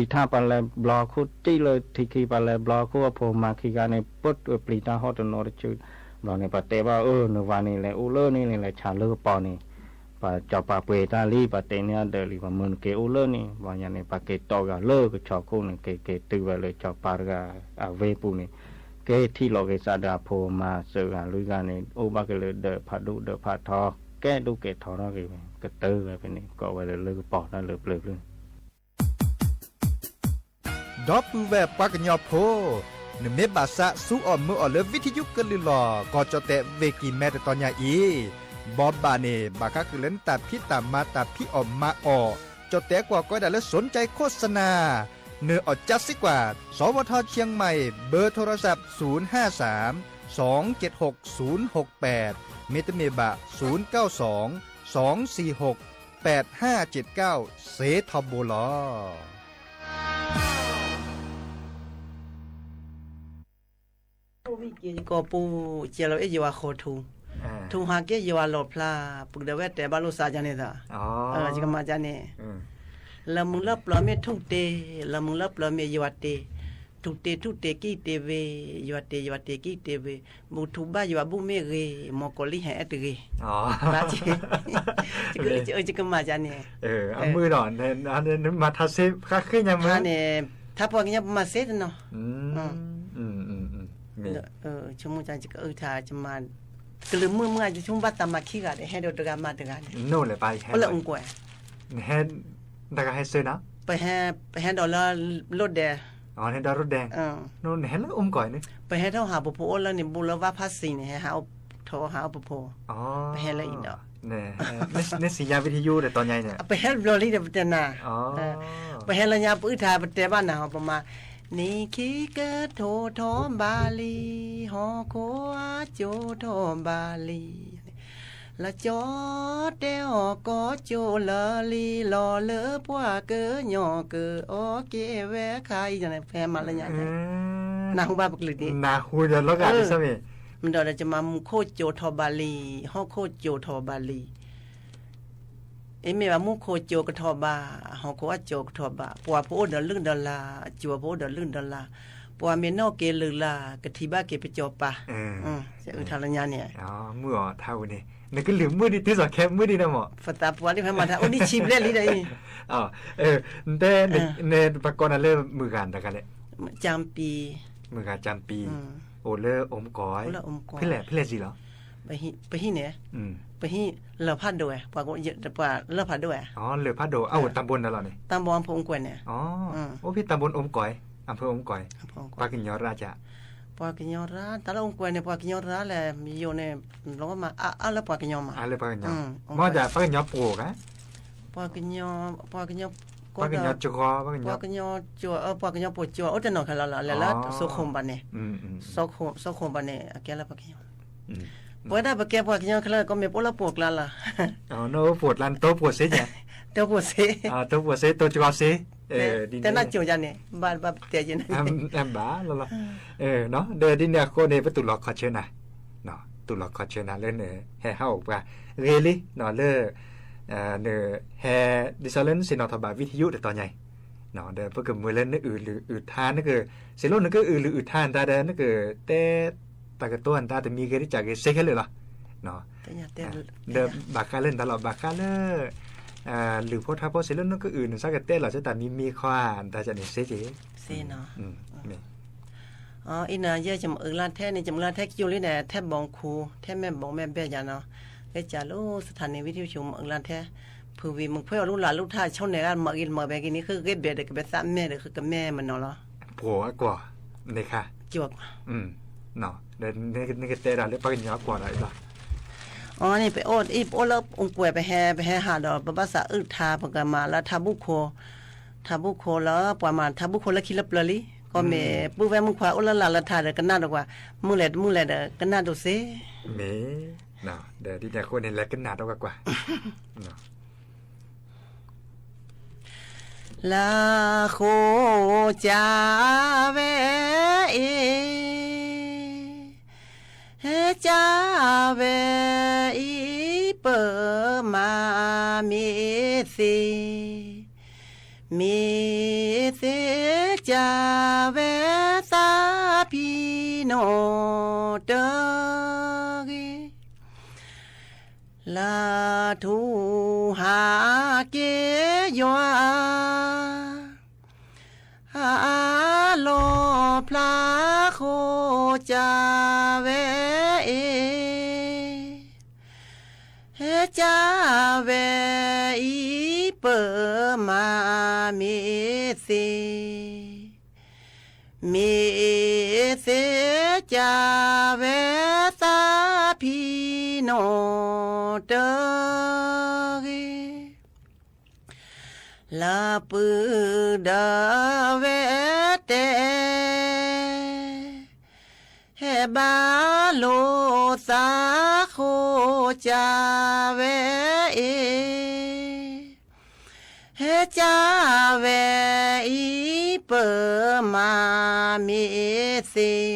ခိၣ် ကၠံလၢထံထၣ်ပှၤလဲၤဘျီခိၣ် ကၠံလၢထံခံပှၤလဲၤဘျီခိၣ် အဖိမၤခံဂၤန့ၣ် ပၢၢ်ပျံၤတၢ်ဟီၣ်တနီၤတစု ဘျီန့ၣ် ပှၤတဲဘၣ်အၢ နဝၤန့ၣ် လဲၤအိၣ်လၢန့ၣ်န့ၣ် လဲၤဆါလၢကပီၤန့ၣ် ပှၤစီၤပၤပှ့ၤတၢ်လံ ပှၤတဲန့ၢ်အဒၢးလံ ပှၤမၢနက့ၤအိၣ်လၢန့ၣ် ဘျီညါန့ၣ် ပှၤက့ၤတီၢ်ဂၤလၢကဆီခိၣ်န့ၣ် က့ၤက့ၤတုၤဝဲလၢစီၤပၤတဂၤအဝ့ၢ်ပူၤန့ၣ် က့ၤထံၣ်လိာ်က့ၤစးဒီးအဖိမၤစၢၤဂၤလွံၢ်ဂၤန့ၣ် အိၣ်ဘၣ်က့ၤလၢဒၢးဖးဒိၣ်ဒၢးဖးထီ ကဲဒိၣ်ကဲထီထီၣ်က့ၤဝဲ ကတၢၢ်ဝဲဖဲန့ၣ် ကိးဝဲလၢလၢကပီၤတၢ်လၢပျၢၤဖျၢၣ် ဒီပုၢ်ဝဲၢ်ပှၤကညီဖိ, နမ့ၢ်ဘၣ်ဆၣ်ဆူအီၣ်မၢအီၣ်လၢ ဝံထယုကလုာ်လီၤ ကီၢ်ကၠီၣ်တဲၣ် ဝ့ၢ်ကံၢ်မဲ တတီၤညါအံၤ, ဘီဘၣ်န့ၣ် ဘၣ်ဃးဃုာ်လၢနတၢ်ဖံးတၢ်မၤတၢ်ဖံးအီၣ်မၤအီၣ်, ကၠီၣ်တဲၣ်ကွၢ်ကီဒၣ်လၢ สนใจโฆษณา နၢၤအီၣ်ကၠါစ့ၢ်ကီး, สวท เชียงใหม่ เบอร์โทรศัพท์ ศูนย์ห้าสาม สองเจ็ดหก ศูนย์หกแปด မ့တမ့ၢ်ဘၣ် ศูนย์เก้าสอง สองสี่หก แปดห้าเจ็ดเก้า စ့ထီဘိလီၤ. ကီၢ်ပူၤ ကဲလီၤအဲၣ်ယွၤဃီထူ, ထူဟးကဲယွၤလီၣ်ဖျါ, ပုၢ်ဒီးဝဲတဲဘၣ်လိာ်သးကန့ၣ်သး, ယကမၤကန့ၣ်, လၢမုၢ်လၢပျၢၤမ့ၢ်ထူၣ်တ့, လၢမုၢ်လၢပျၢၤမ့ၢ်ယွၤတ့, ထူၣ်တ့ထူၣ်တ့ကံၢ်တ့ဝ့ၢ်, ယွၤတ့ယွၤတ့ကံၢ်တ့ဝ့ၢ်, ဘူၣ်ထူၣ်ဘၣ်ယွၤဘူၣ်မ့ၢ်ဂ့ၤ, မီၢ်ကီၤလံၢ်ဟဲအဲၣ်တဂ့ၤ, ယကမၤကန့ၣ်, အမုၢ်ဒီး, မၤထါစ့ဃါဃ့ညါမုၢ်န့ၣ်, ထါပှၤကညီပမၤစ့တနီၤ ဆိကမိၣ်ကအုၣ်ထါ, ကလုာ်မုၢ်မုၢ်အဆိကမိၣ်ဘၣ်သးမၤခံဂၤဒီး ဟဲဒီးတဂၤမၤတဂၤန့ၣ်, အိၣ်လၢအူကွဲး, နဟဲ, တဂၤဟဲစ့နၤ, ပဟဲဒီးလၢရိၣ်ဒဲး, နဟဲလၢအိၣ်မုၢ်ကီၢ်န့ၣ်, ပဟဲထီၣ်ဟးပဖိအိၣ်လၢန့ၣ် ဘူးလၢဝၣ်ဖးစံၤန့ၣ် ဟဲထီၣ်ဟးအိၣ်ပဖိ, ပဟဲလၢအံၤဒီး နစံးညါဝံထယိတတီၤညါအံၤန့ၣ်, ပဟဲဘျီလံဒီးပတဲနၤ, ပဟဲလၢညါပအုၣ်ထါပတဲဘၣ်နၤဟီ ပမၤ, နံၤခံကထိထီၣ်ဘးလံ, ဟီၣ်ခိၣ်အကၠိထီၣ်ဘးလံ, လၢကၠီတဲအီၤကီၢ်ကၠိလၢာ်လံ လီၤလၢပှၤကညီကအီၣ်က့ၤဝဲခါအံၤန့ၣ် ဖဲမၤလၢညါန့ၣ်, နၢ်ဟူဘၣ်ပကလုာ်ဒံး, နၢ်ဟူဒီးလီၤဂာ်လံ, မ့ၢ်ဒီးဒီးကမၤမူခိၣ်ကၠိထီၣ်ဘးလံ, ဟီၣ်ခိၣ်ကၠိထီၣ်ဘးလံ အမ့ၢ်ဘၣ်မူခိၣ်ကၠိကထီၣ်ဘး, ဟီၣ်ခိၣ်အကၠိကထီၣ်ဘး, ပှၤဖိအိၣ်ဒီးလုၢ်ဒီးလၢ်, ကၠိဖိအိၣ်ဒီးလုၢ်ဒီးလၢ်, ပှၤမ့ၢ်နီၣ်က့ၤလုၢ်လၢ်, ကထံၣ်ဘၣ်က့ၤပကၠီၤပၤ, အုၣ်ထါလၢညါန့ၣ်, မုၢ်အီၤထါဝံၤန့ၣ် နကလုၢ်မုၢ်ဒ်တုၤသိးခဲမုၢ်ဒ်န့ၣ်မး, ပသးပှၢ်ဒ်ဖဲမၤထါအိၣ်ဒ်ဆံဘျဲၣ်လံဒီးအံၤ, တဲ နပှၤကိးနၤလၢမုၢ်ဂၤတဂၤလဲၣ်, ကၠၣ်ပံ, မုၢ်ဂၤကၠၣ်ပံ, အိၣ်လၢအိၣ်မူကီၢ်, ဖဲလဲၣ်ဖဲလဲၣ်စံလီၤ, ပဟံၣ်န့ၣ်, ပဟံၣ်လၢၢ်ဖးဒိၣ်ဝဲ, ပှၤလၢၢ်ဖးဒိၣ်ဝဲ, လၢၢ်ဖးဒိၣ်အအိၣ်တၢ်ဘိနၤလီၤန့ၣ်, တၢ်ဘိအဖၢအိၣ်ကွဲးန့ၣ်, အိၣ်ဖဲတၢ်ဘိအိၣ်ကွဲး, အဖၢအိၣ်ကွဲး, ပှၤကညီရၣ်ကၠၣ် ပှၤကညီရၣ် တၢ်လၢအိၣ်ကွဲးန့ၣ် ပှၤကညီရၣ်လဲၣ်, ယိၤန့ၣ် လီၤမး အါလၢပှၤကညီမး, မ့ၢ်ဒၣ်ပှၤကညီပှိၤဂၤ, ပှၤကညီ, ပှၤကညီ, ပှၤကညီကီ, ပှၤကညီ, ပှၤကညီပှိၤကၠိ အိၣ်တနီၤခဲလၢာ်လီၤ, လဲၤလၢစိခိၣ်ဘၣ်န့ၣ်, စိခိၣ်ဘၣ်န့ၣ် အကဲလၢပှၤကညီ, ပဝဲဒၣ်ပကဲပှၤကညီခဲလၢာ် ကီမ့ၢ်ပအိၣ်လၢပိာ်ကျါလီၤ, နအိၣ်ပိာ်ကျါ နတိပိာ်စ့, တိပိာ်စ့, တိပိာ်စ့ တိကီစ့, တဲနၢ်ကၠိၤယါန့ၣ် ဘၣ်ဘၣ်တဲယါန့ၣ်, ဘၣ်လီၤလီၤ, ဒီးဒ်န့ၣ်အဃိန့ၣ် ပတူၢ်လိာ်ခီၣ်ဆၢနၤ, တူၢ်လိာ်ခီၣ်ဆၢနၤလၢနဟဲဟးအိၣ်ပှၤဂ့ၤလံ, လၢ နဟဲ ဒ်သိးလၢနဆ့ၣ်နီၤထီၣ်ဘၣ် video တတီၤညါအံၤ, ဒီးပကမၢလၢနအုၣ်လုၢ်အုၣ်ထါ နက, စံးလိၣ်နကအုၣ်လုၢ်အုၣ်ထါနတၢ်ဒီး နကတဲတၢ်ကတိၤနတၢ်တမံၤဂ့ၤတကးဂ့ၤစ့ခဲလၢာ်လီၤ, ဒီးဘၣ်ဃးလၢနတၢ်လီၤ ဘၣ်ဃးလၢ လုၢ်ဖိထါဖိ စံးလိၣ်နကအုၣ် နစးကတဲလီၤစ့တၢ်မံမံခီဧါ နတၢ်န့ၣ်စ့က့ၤ မ့ၢ် အံၤန့ၣ် ယဲယမၤအုၣ်လၢထဲန့ၣ် ယမၤအုၣ်လၢထဲကၠိလံဒီး ထဲဘီခူ ထဲမဲာ်ဘီမဲာ်ဘဲယၤနီၤ, လၢကၢ်လၢစထၣ်န့ၣ် ဝံထံဝံဆူၣ်မၤအုၣ်လၢထဲ, ဖုဝံၤမုၣ်ခွဲးအီၤလူလၢ်လူထါဆိန့ၣ် မၤဂ့ၤမၤဘဲက့ၤန့ၣ် ဃ့ဂ့ၤဘဲဒီး ကဘဲသးမဲာ်ဒီးကမဲာ်မနီၤလီၤ. ပှၤအကွၢ်, န့ၣ်ခါ, ဒီးနကတဲဒၣ်လၢပှၤကညီအကွၢ်ဒီးအံၤလီၤ. အန့ၣ် ပအိၣ်လၢအကွဲး ပဟဲ ပဟဲဟးဒီး ပဘၣ်သးအုၣ်ထါ ပကမၤလၢထါဘူၣ်ခိ, ထါဘူၣ်ခိလၢ ပှၤမၤထါဘူၣ်ခိလၢခံလၢပျၢၤလံ, ကီမ့ၢ်ပုၢ်ဝဲၢ်မုၣ်ခွါအိၣ်လၢလၢ်လၢထါဒီးကနၣ်ဒီးကွၢ်, မုၢ်လဲၤတမုၢ်လဲၤဒီး ကနၣ်ဒိၣ်စ့, မ့ၢ်, ဒီးဒ်န့ၣ်အဃိန့ၣ် လဲၤကနၣ်ဒီးကွၢ်ကွၢ် လၢဃိကၢ်ဝဲအံၤ, ကၢ်ဝဲအံၤ ပမၤမ့ၢ်သ့, မ့ၢ်သ့ကၢ်ဝဲသးဖံးနီၣ် တဂ့ၤ လၢထူဟးက့ၤယွၤ အလီၣ်ဖျါဃိကၢ်ဝဲအံၤ, ကၢ်ဝဲအံၤ ပမၤမ့ၢ်သ့, မ့ၢ်သ့ကၢ်ဝဲသးဖံးနီၣ်တဂ့ၤ လၢပုၢ်ဒီးဝဲၢ်တဲ, ဟဲဘၣ်လိာ်သးဃိကၢ်ဝဲအံၤ, ဟဲကၢ်ဝဲအံၤ ပမၤမ့ၢ်သ့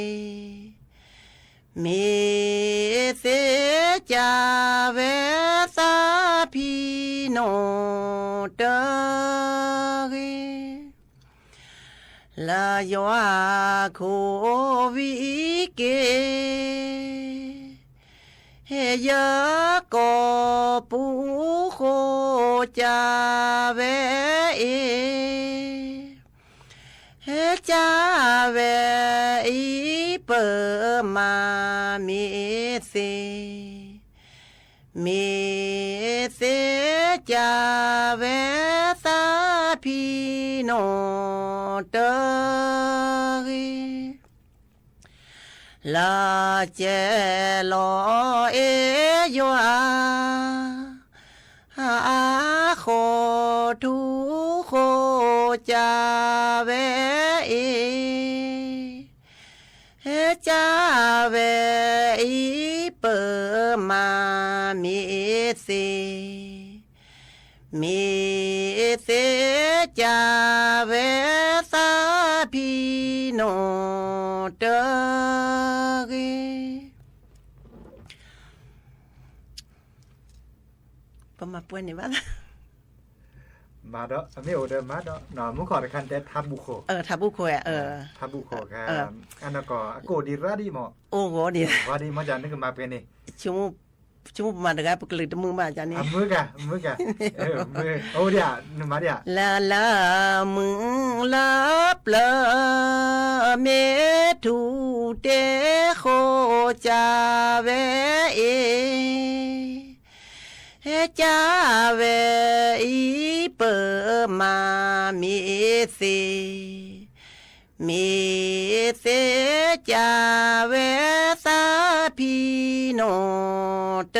မ့ၢ်သ့ကၢ်ဝဲသးဖံးနီၣ်တဂ့ၤ, လၢယွၤခိၣ်ဝံၤက့ၤ ဟဲယကိာ်ပူၤဃိကၢ်ဝဲအံၤ, ဟဲကၢ်ဝဲအံၤ ပမၤမ့ၢ်သ့, မ့ၢ်သ့ကၢ်ဝဲသးဖံးနီၣ်တဂ့ၤ, လၢကဲလီၤအ့ၣ်ယွၤ အဃိထူဃိကၢ်ဝဲအံၤ, ကၢ်ဝဲအံၤ ပမၤမ့ၢ်သ့, မ့ၢ်သ့ကၢ်ဝဲသးဖံးနီၣ်တဂ့ၤ, ပမၤပှဲၤန့ၣ်ဘၣ်သး မၤဒီး အမ့ၢ်အိၣ်ဒီးမၤဒီး မူခိၣ်တခါတဲထါဘူၣ်ခိၣ်, ထါဘူၣ်ခိၣ်, အနီၢ်ကီၢ် အကိၣ်ဒံးရၣ်ဒံးမး, အိၣ်ဂီၤဒံး, ဝါဒံးမး နကမၤပှဲၤန့ၣ်, ဆိကမိၣ်ပမၤတဂၤ ပကလုာ်တမုာ်ဘၣ်န့ၣ်, မုာ်က, မုာ်က, အိၣ်ဒံး, နမၤဒံး, လၢလၢမုၢ်လၢပျၢၤ မ့ၢ်ထူၣ်တ့ၢ်ဃိ ကၢ်ဝဲအ့ၣ် ကၢ်ဝဲအံၤပမၤမ့ၢ်သ့, မ့ၢ်သ့ကၢ်ဝဲသးဖံးနီၣ် တ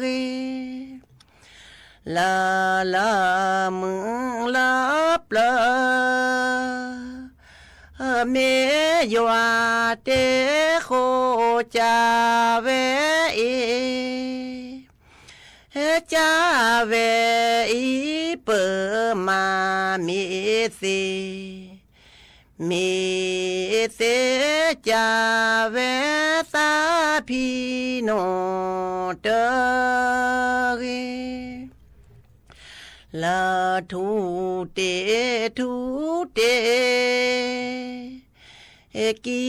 ဂ့ၤ, လၢလၢမုၢ်လၢပျၢၤ မ့ၢ်ယွၤတ့ၢ်ဃိ ကၢ်ဝဲအ့ၣ် ကၢ်ဝဲအံၤပမၤမ့ၢ်သ့, မ့ၢ်သ့ကၢ်ဝဲသးဖံးနီၣ် တဂ့ၤ, လၢထူၣ်တ့ၢ်ထူၣ်တ့ၢ် ကံ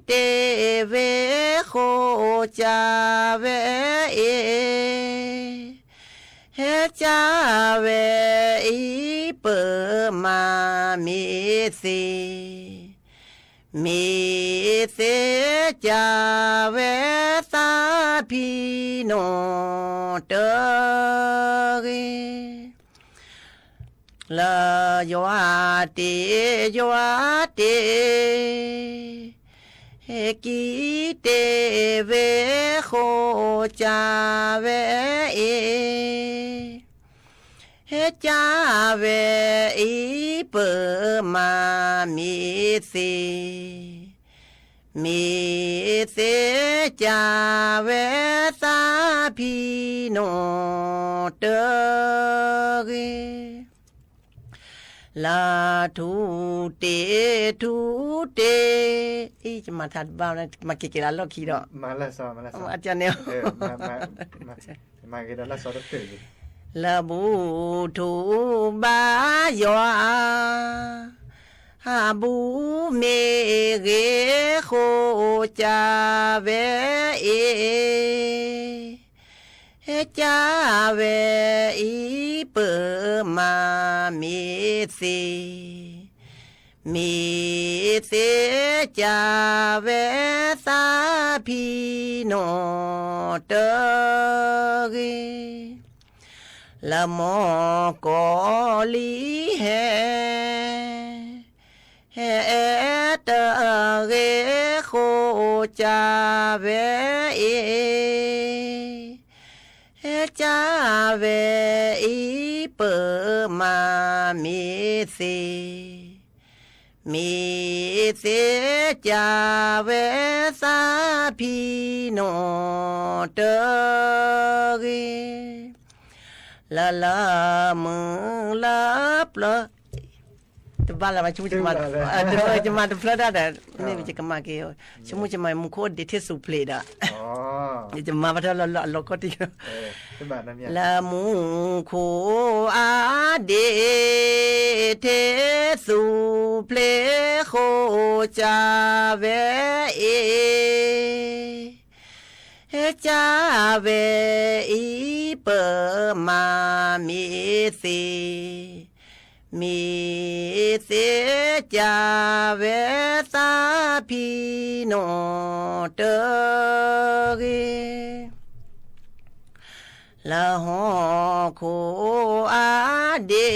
တ့ၢ်ဝ့ၢ်ဃိ ကၢ်ဝဲအ့ၣ် ကၢ်ဝဲအံၤပမၤမ့ၢ်သ့, မ့ၢ်သ့ကၢ်ဝဲသးဖံးနီၣ် တဂ့ၤ, လၢယွၤတ့ၢ်ယွၤတ့ၢ် ကံတ့ၢ်ဝ့ၢ်ဃိ ကၢ်ဝဲအ့ၣ် ကၢ်ဝဲအံၤပမၤမ့ၢ်သ့, မ့ၢ်သ့ကၢ်ဝဲသးဖံးနီၣ် တဂ့ၤ, လၢထူၣ်တ့ၢ်ထူၣ်တ့ၢ်, မၤထါတဘၣ် မၤက့ၤက့ၤလၢအလီၢ်ခံဒီး, န့ၣ် လၢဘူၣ်ထူၣ်ဘါယွၤ အဘူၣ်မ့ၢ်ဂ့ၤဃိ ကၢ်ဝဲအ့ၣ် ကၢ်ဝဲအံၤပမၤမ့ၢ်သ့, မ့ၢ်သ့ကၢ်ဝဲသးဖံးနီၣ် တဂ့ၤ, လၢမီၢ်ကီၢ်လံၤဟဲ ဟဲတဂ့ၤဃိ ကၢ်ဝဲအ့ၣ် ကၢ်ဝဲအံၤပမၤမ့ၢ်သ့, မ့ၢ်သ့ကၢ်ဝဲသးဖံးနီၣ် တဂ့ၤ, လၢလၢမုၢ်လၢပျၢၤ တဘၣ်လၢၤဘၣ် ယမၤတဖျၢၣ်တၢ်ဒီး မ့ၢ်ယကမၤက့ၤ, ယမူယမၤမူခိၣ်ဒ့ထ့ၣ်သူၣ်ဖျ့းဒီး, ယမၤဘၣ်တၢ်လၢအလီၢ်ကီၢ်တံၢ်, လၢမူခိၣ်အါဒ့ထ့ၣ်သူၣ်ဖျ့းဃိ ကၢ်ဝဲအ့ၣ် ကၢ်ဝဲအံၤပမၤမ့ၢ်သ့, မ့ၢ်သ့ကၢ်ဝဲသးဖံးနီၣ် တဂ့ၤ, လၢဟီၣ်ခိၣ်အါဒ့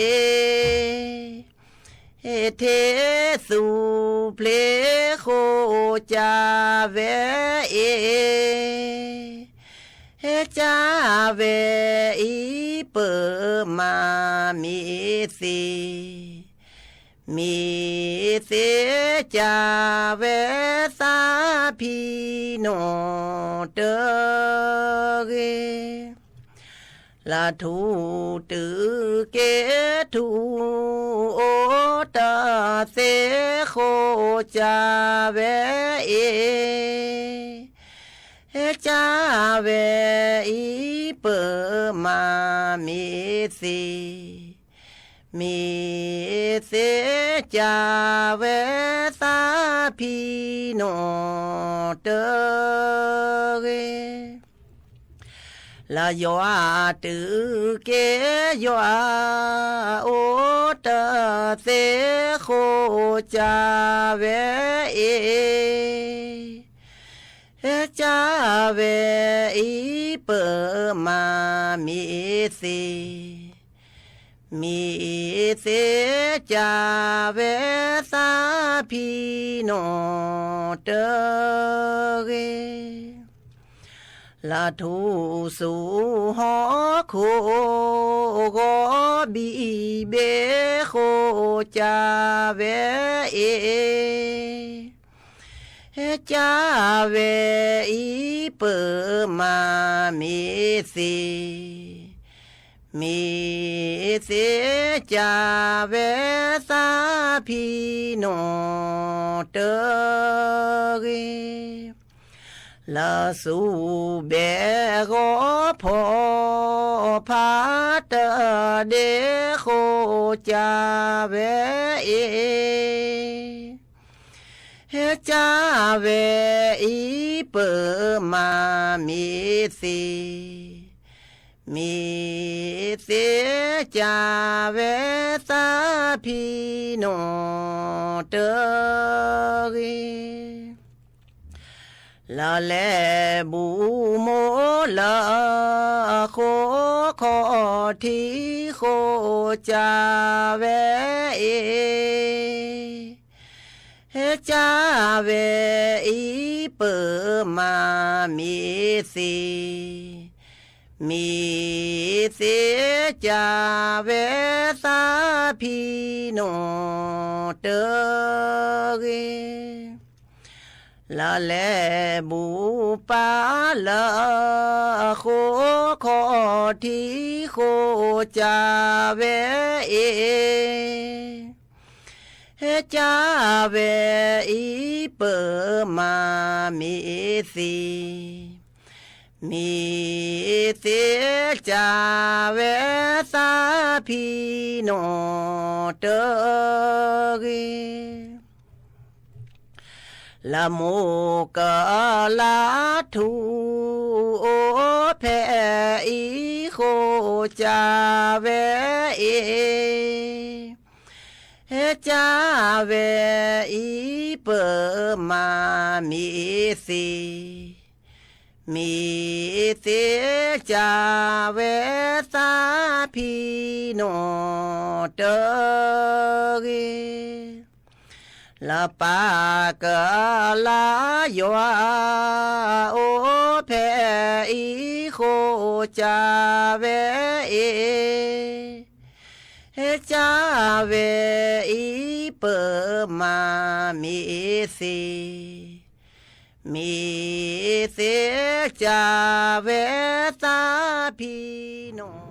ထ့ၣ်သူၣ်ဖျ့းဃိ ကၢ်ဝဲအ့ၣ် ကၢ်ဝဲအံၤ ပမၤမ့ၢ်သ့, မ့ၢ်သ့ကၢ်ဝဲသးဖံးနီၣ် တဂ့ၤ, လၢထူၣ်တုၤက့ၤထူၣ် အိၣ်တသ့ဃိ ကၢ်ဝဲအ့ၣ် ကၢ်ဝဲအံၤ ပမၤမ့ၢ်သ့, မ့ၢ်သ့ၣ်ကၢ်ဝဲသးဖံနီၣ်တဂ့ၤ. လၢယွၤတုၤက့ၤယွၤအိၣ်တသ့ဃိ ကၢ်ဝဲအံၤ, ကၢ်ဝဲအံၤပမၤမ့ၢ်သ့, မ့ၢ်သ့ၣ်ကၢ်ဝဲသးဖံနီၣ်တဂ့ၤ. လၢထူၣ်စုဟီၣ်ခိၣ်ဂီၤဘံၣ်ဘ့ၣ်ဃိ ကၢ်ဝဲအံၤ, ကၢ်ဝဲအံၤပမၤမ့ၢ်သ့, မ့ၢ်သ့ၣ်ကၢ်ဝဲသးဖံနီၣ်တဂ့ၤ. လၢစူၣ်ဘဲဂီၤဖီဖးတဒ့ဃိ ကၢ်ဝဲအံၤ, ကၢ်ဝဲအံၤပမၤမ့ၢ်သ့, မ့ၢ်သ့ၣ်ကၢ်ဝဲသးဖံနီၣ်တဂ့ၤ. လၢလဲၤဘူးမိၢ်လၢအဃိခီၣ်ထံးဃိ ကၢ်ဝဲအံၤ, ကၢ်ဝဲအံၤပမၤမ့ၢ်သ့, မ့ၢ်သ့ၣ်ကၢ်ဝဲသးဖံနီၣ်တဂ့ၤ. လၢလဲၤဘူးပၢ်လၢအဃိခီၣ်ထံးဃိ ကၢ်ဝဲအံၤ, ကၢ်ဝဲအံၤပမၤမ့ၢ်သ့, မ့ၢ်သ့ၣ်ကၢ်ဝဲသးဖံနီၣ်တဂ့ၤ. လၢမိၢ်ကလါထူအိၣ်ဖဲအံၤဃိ ကၢ်ဝဲအံၤ, ကၢ်ဝဲအံၤပမၤမ့ၢ်သ့, မ့ၢ်သ့ၣ်ကၢ်ဝဲသးဖံနီၣ်တဂ့ၤ. လၢပၢ်ကလါယွၤအိၣ်ဖဲအံၤ ဃိကၢ်ဝဲအ့ၣ်, ကၢ်ဝဲအံၤပမၤမ့ၢ်သ့, မ့ၢ်သ့ၣ်ကၢ်ဝဲသးဖံနီၣ်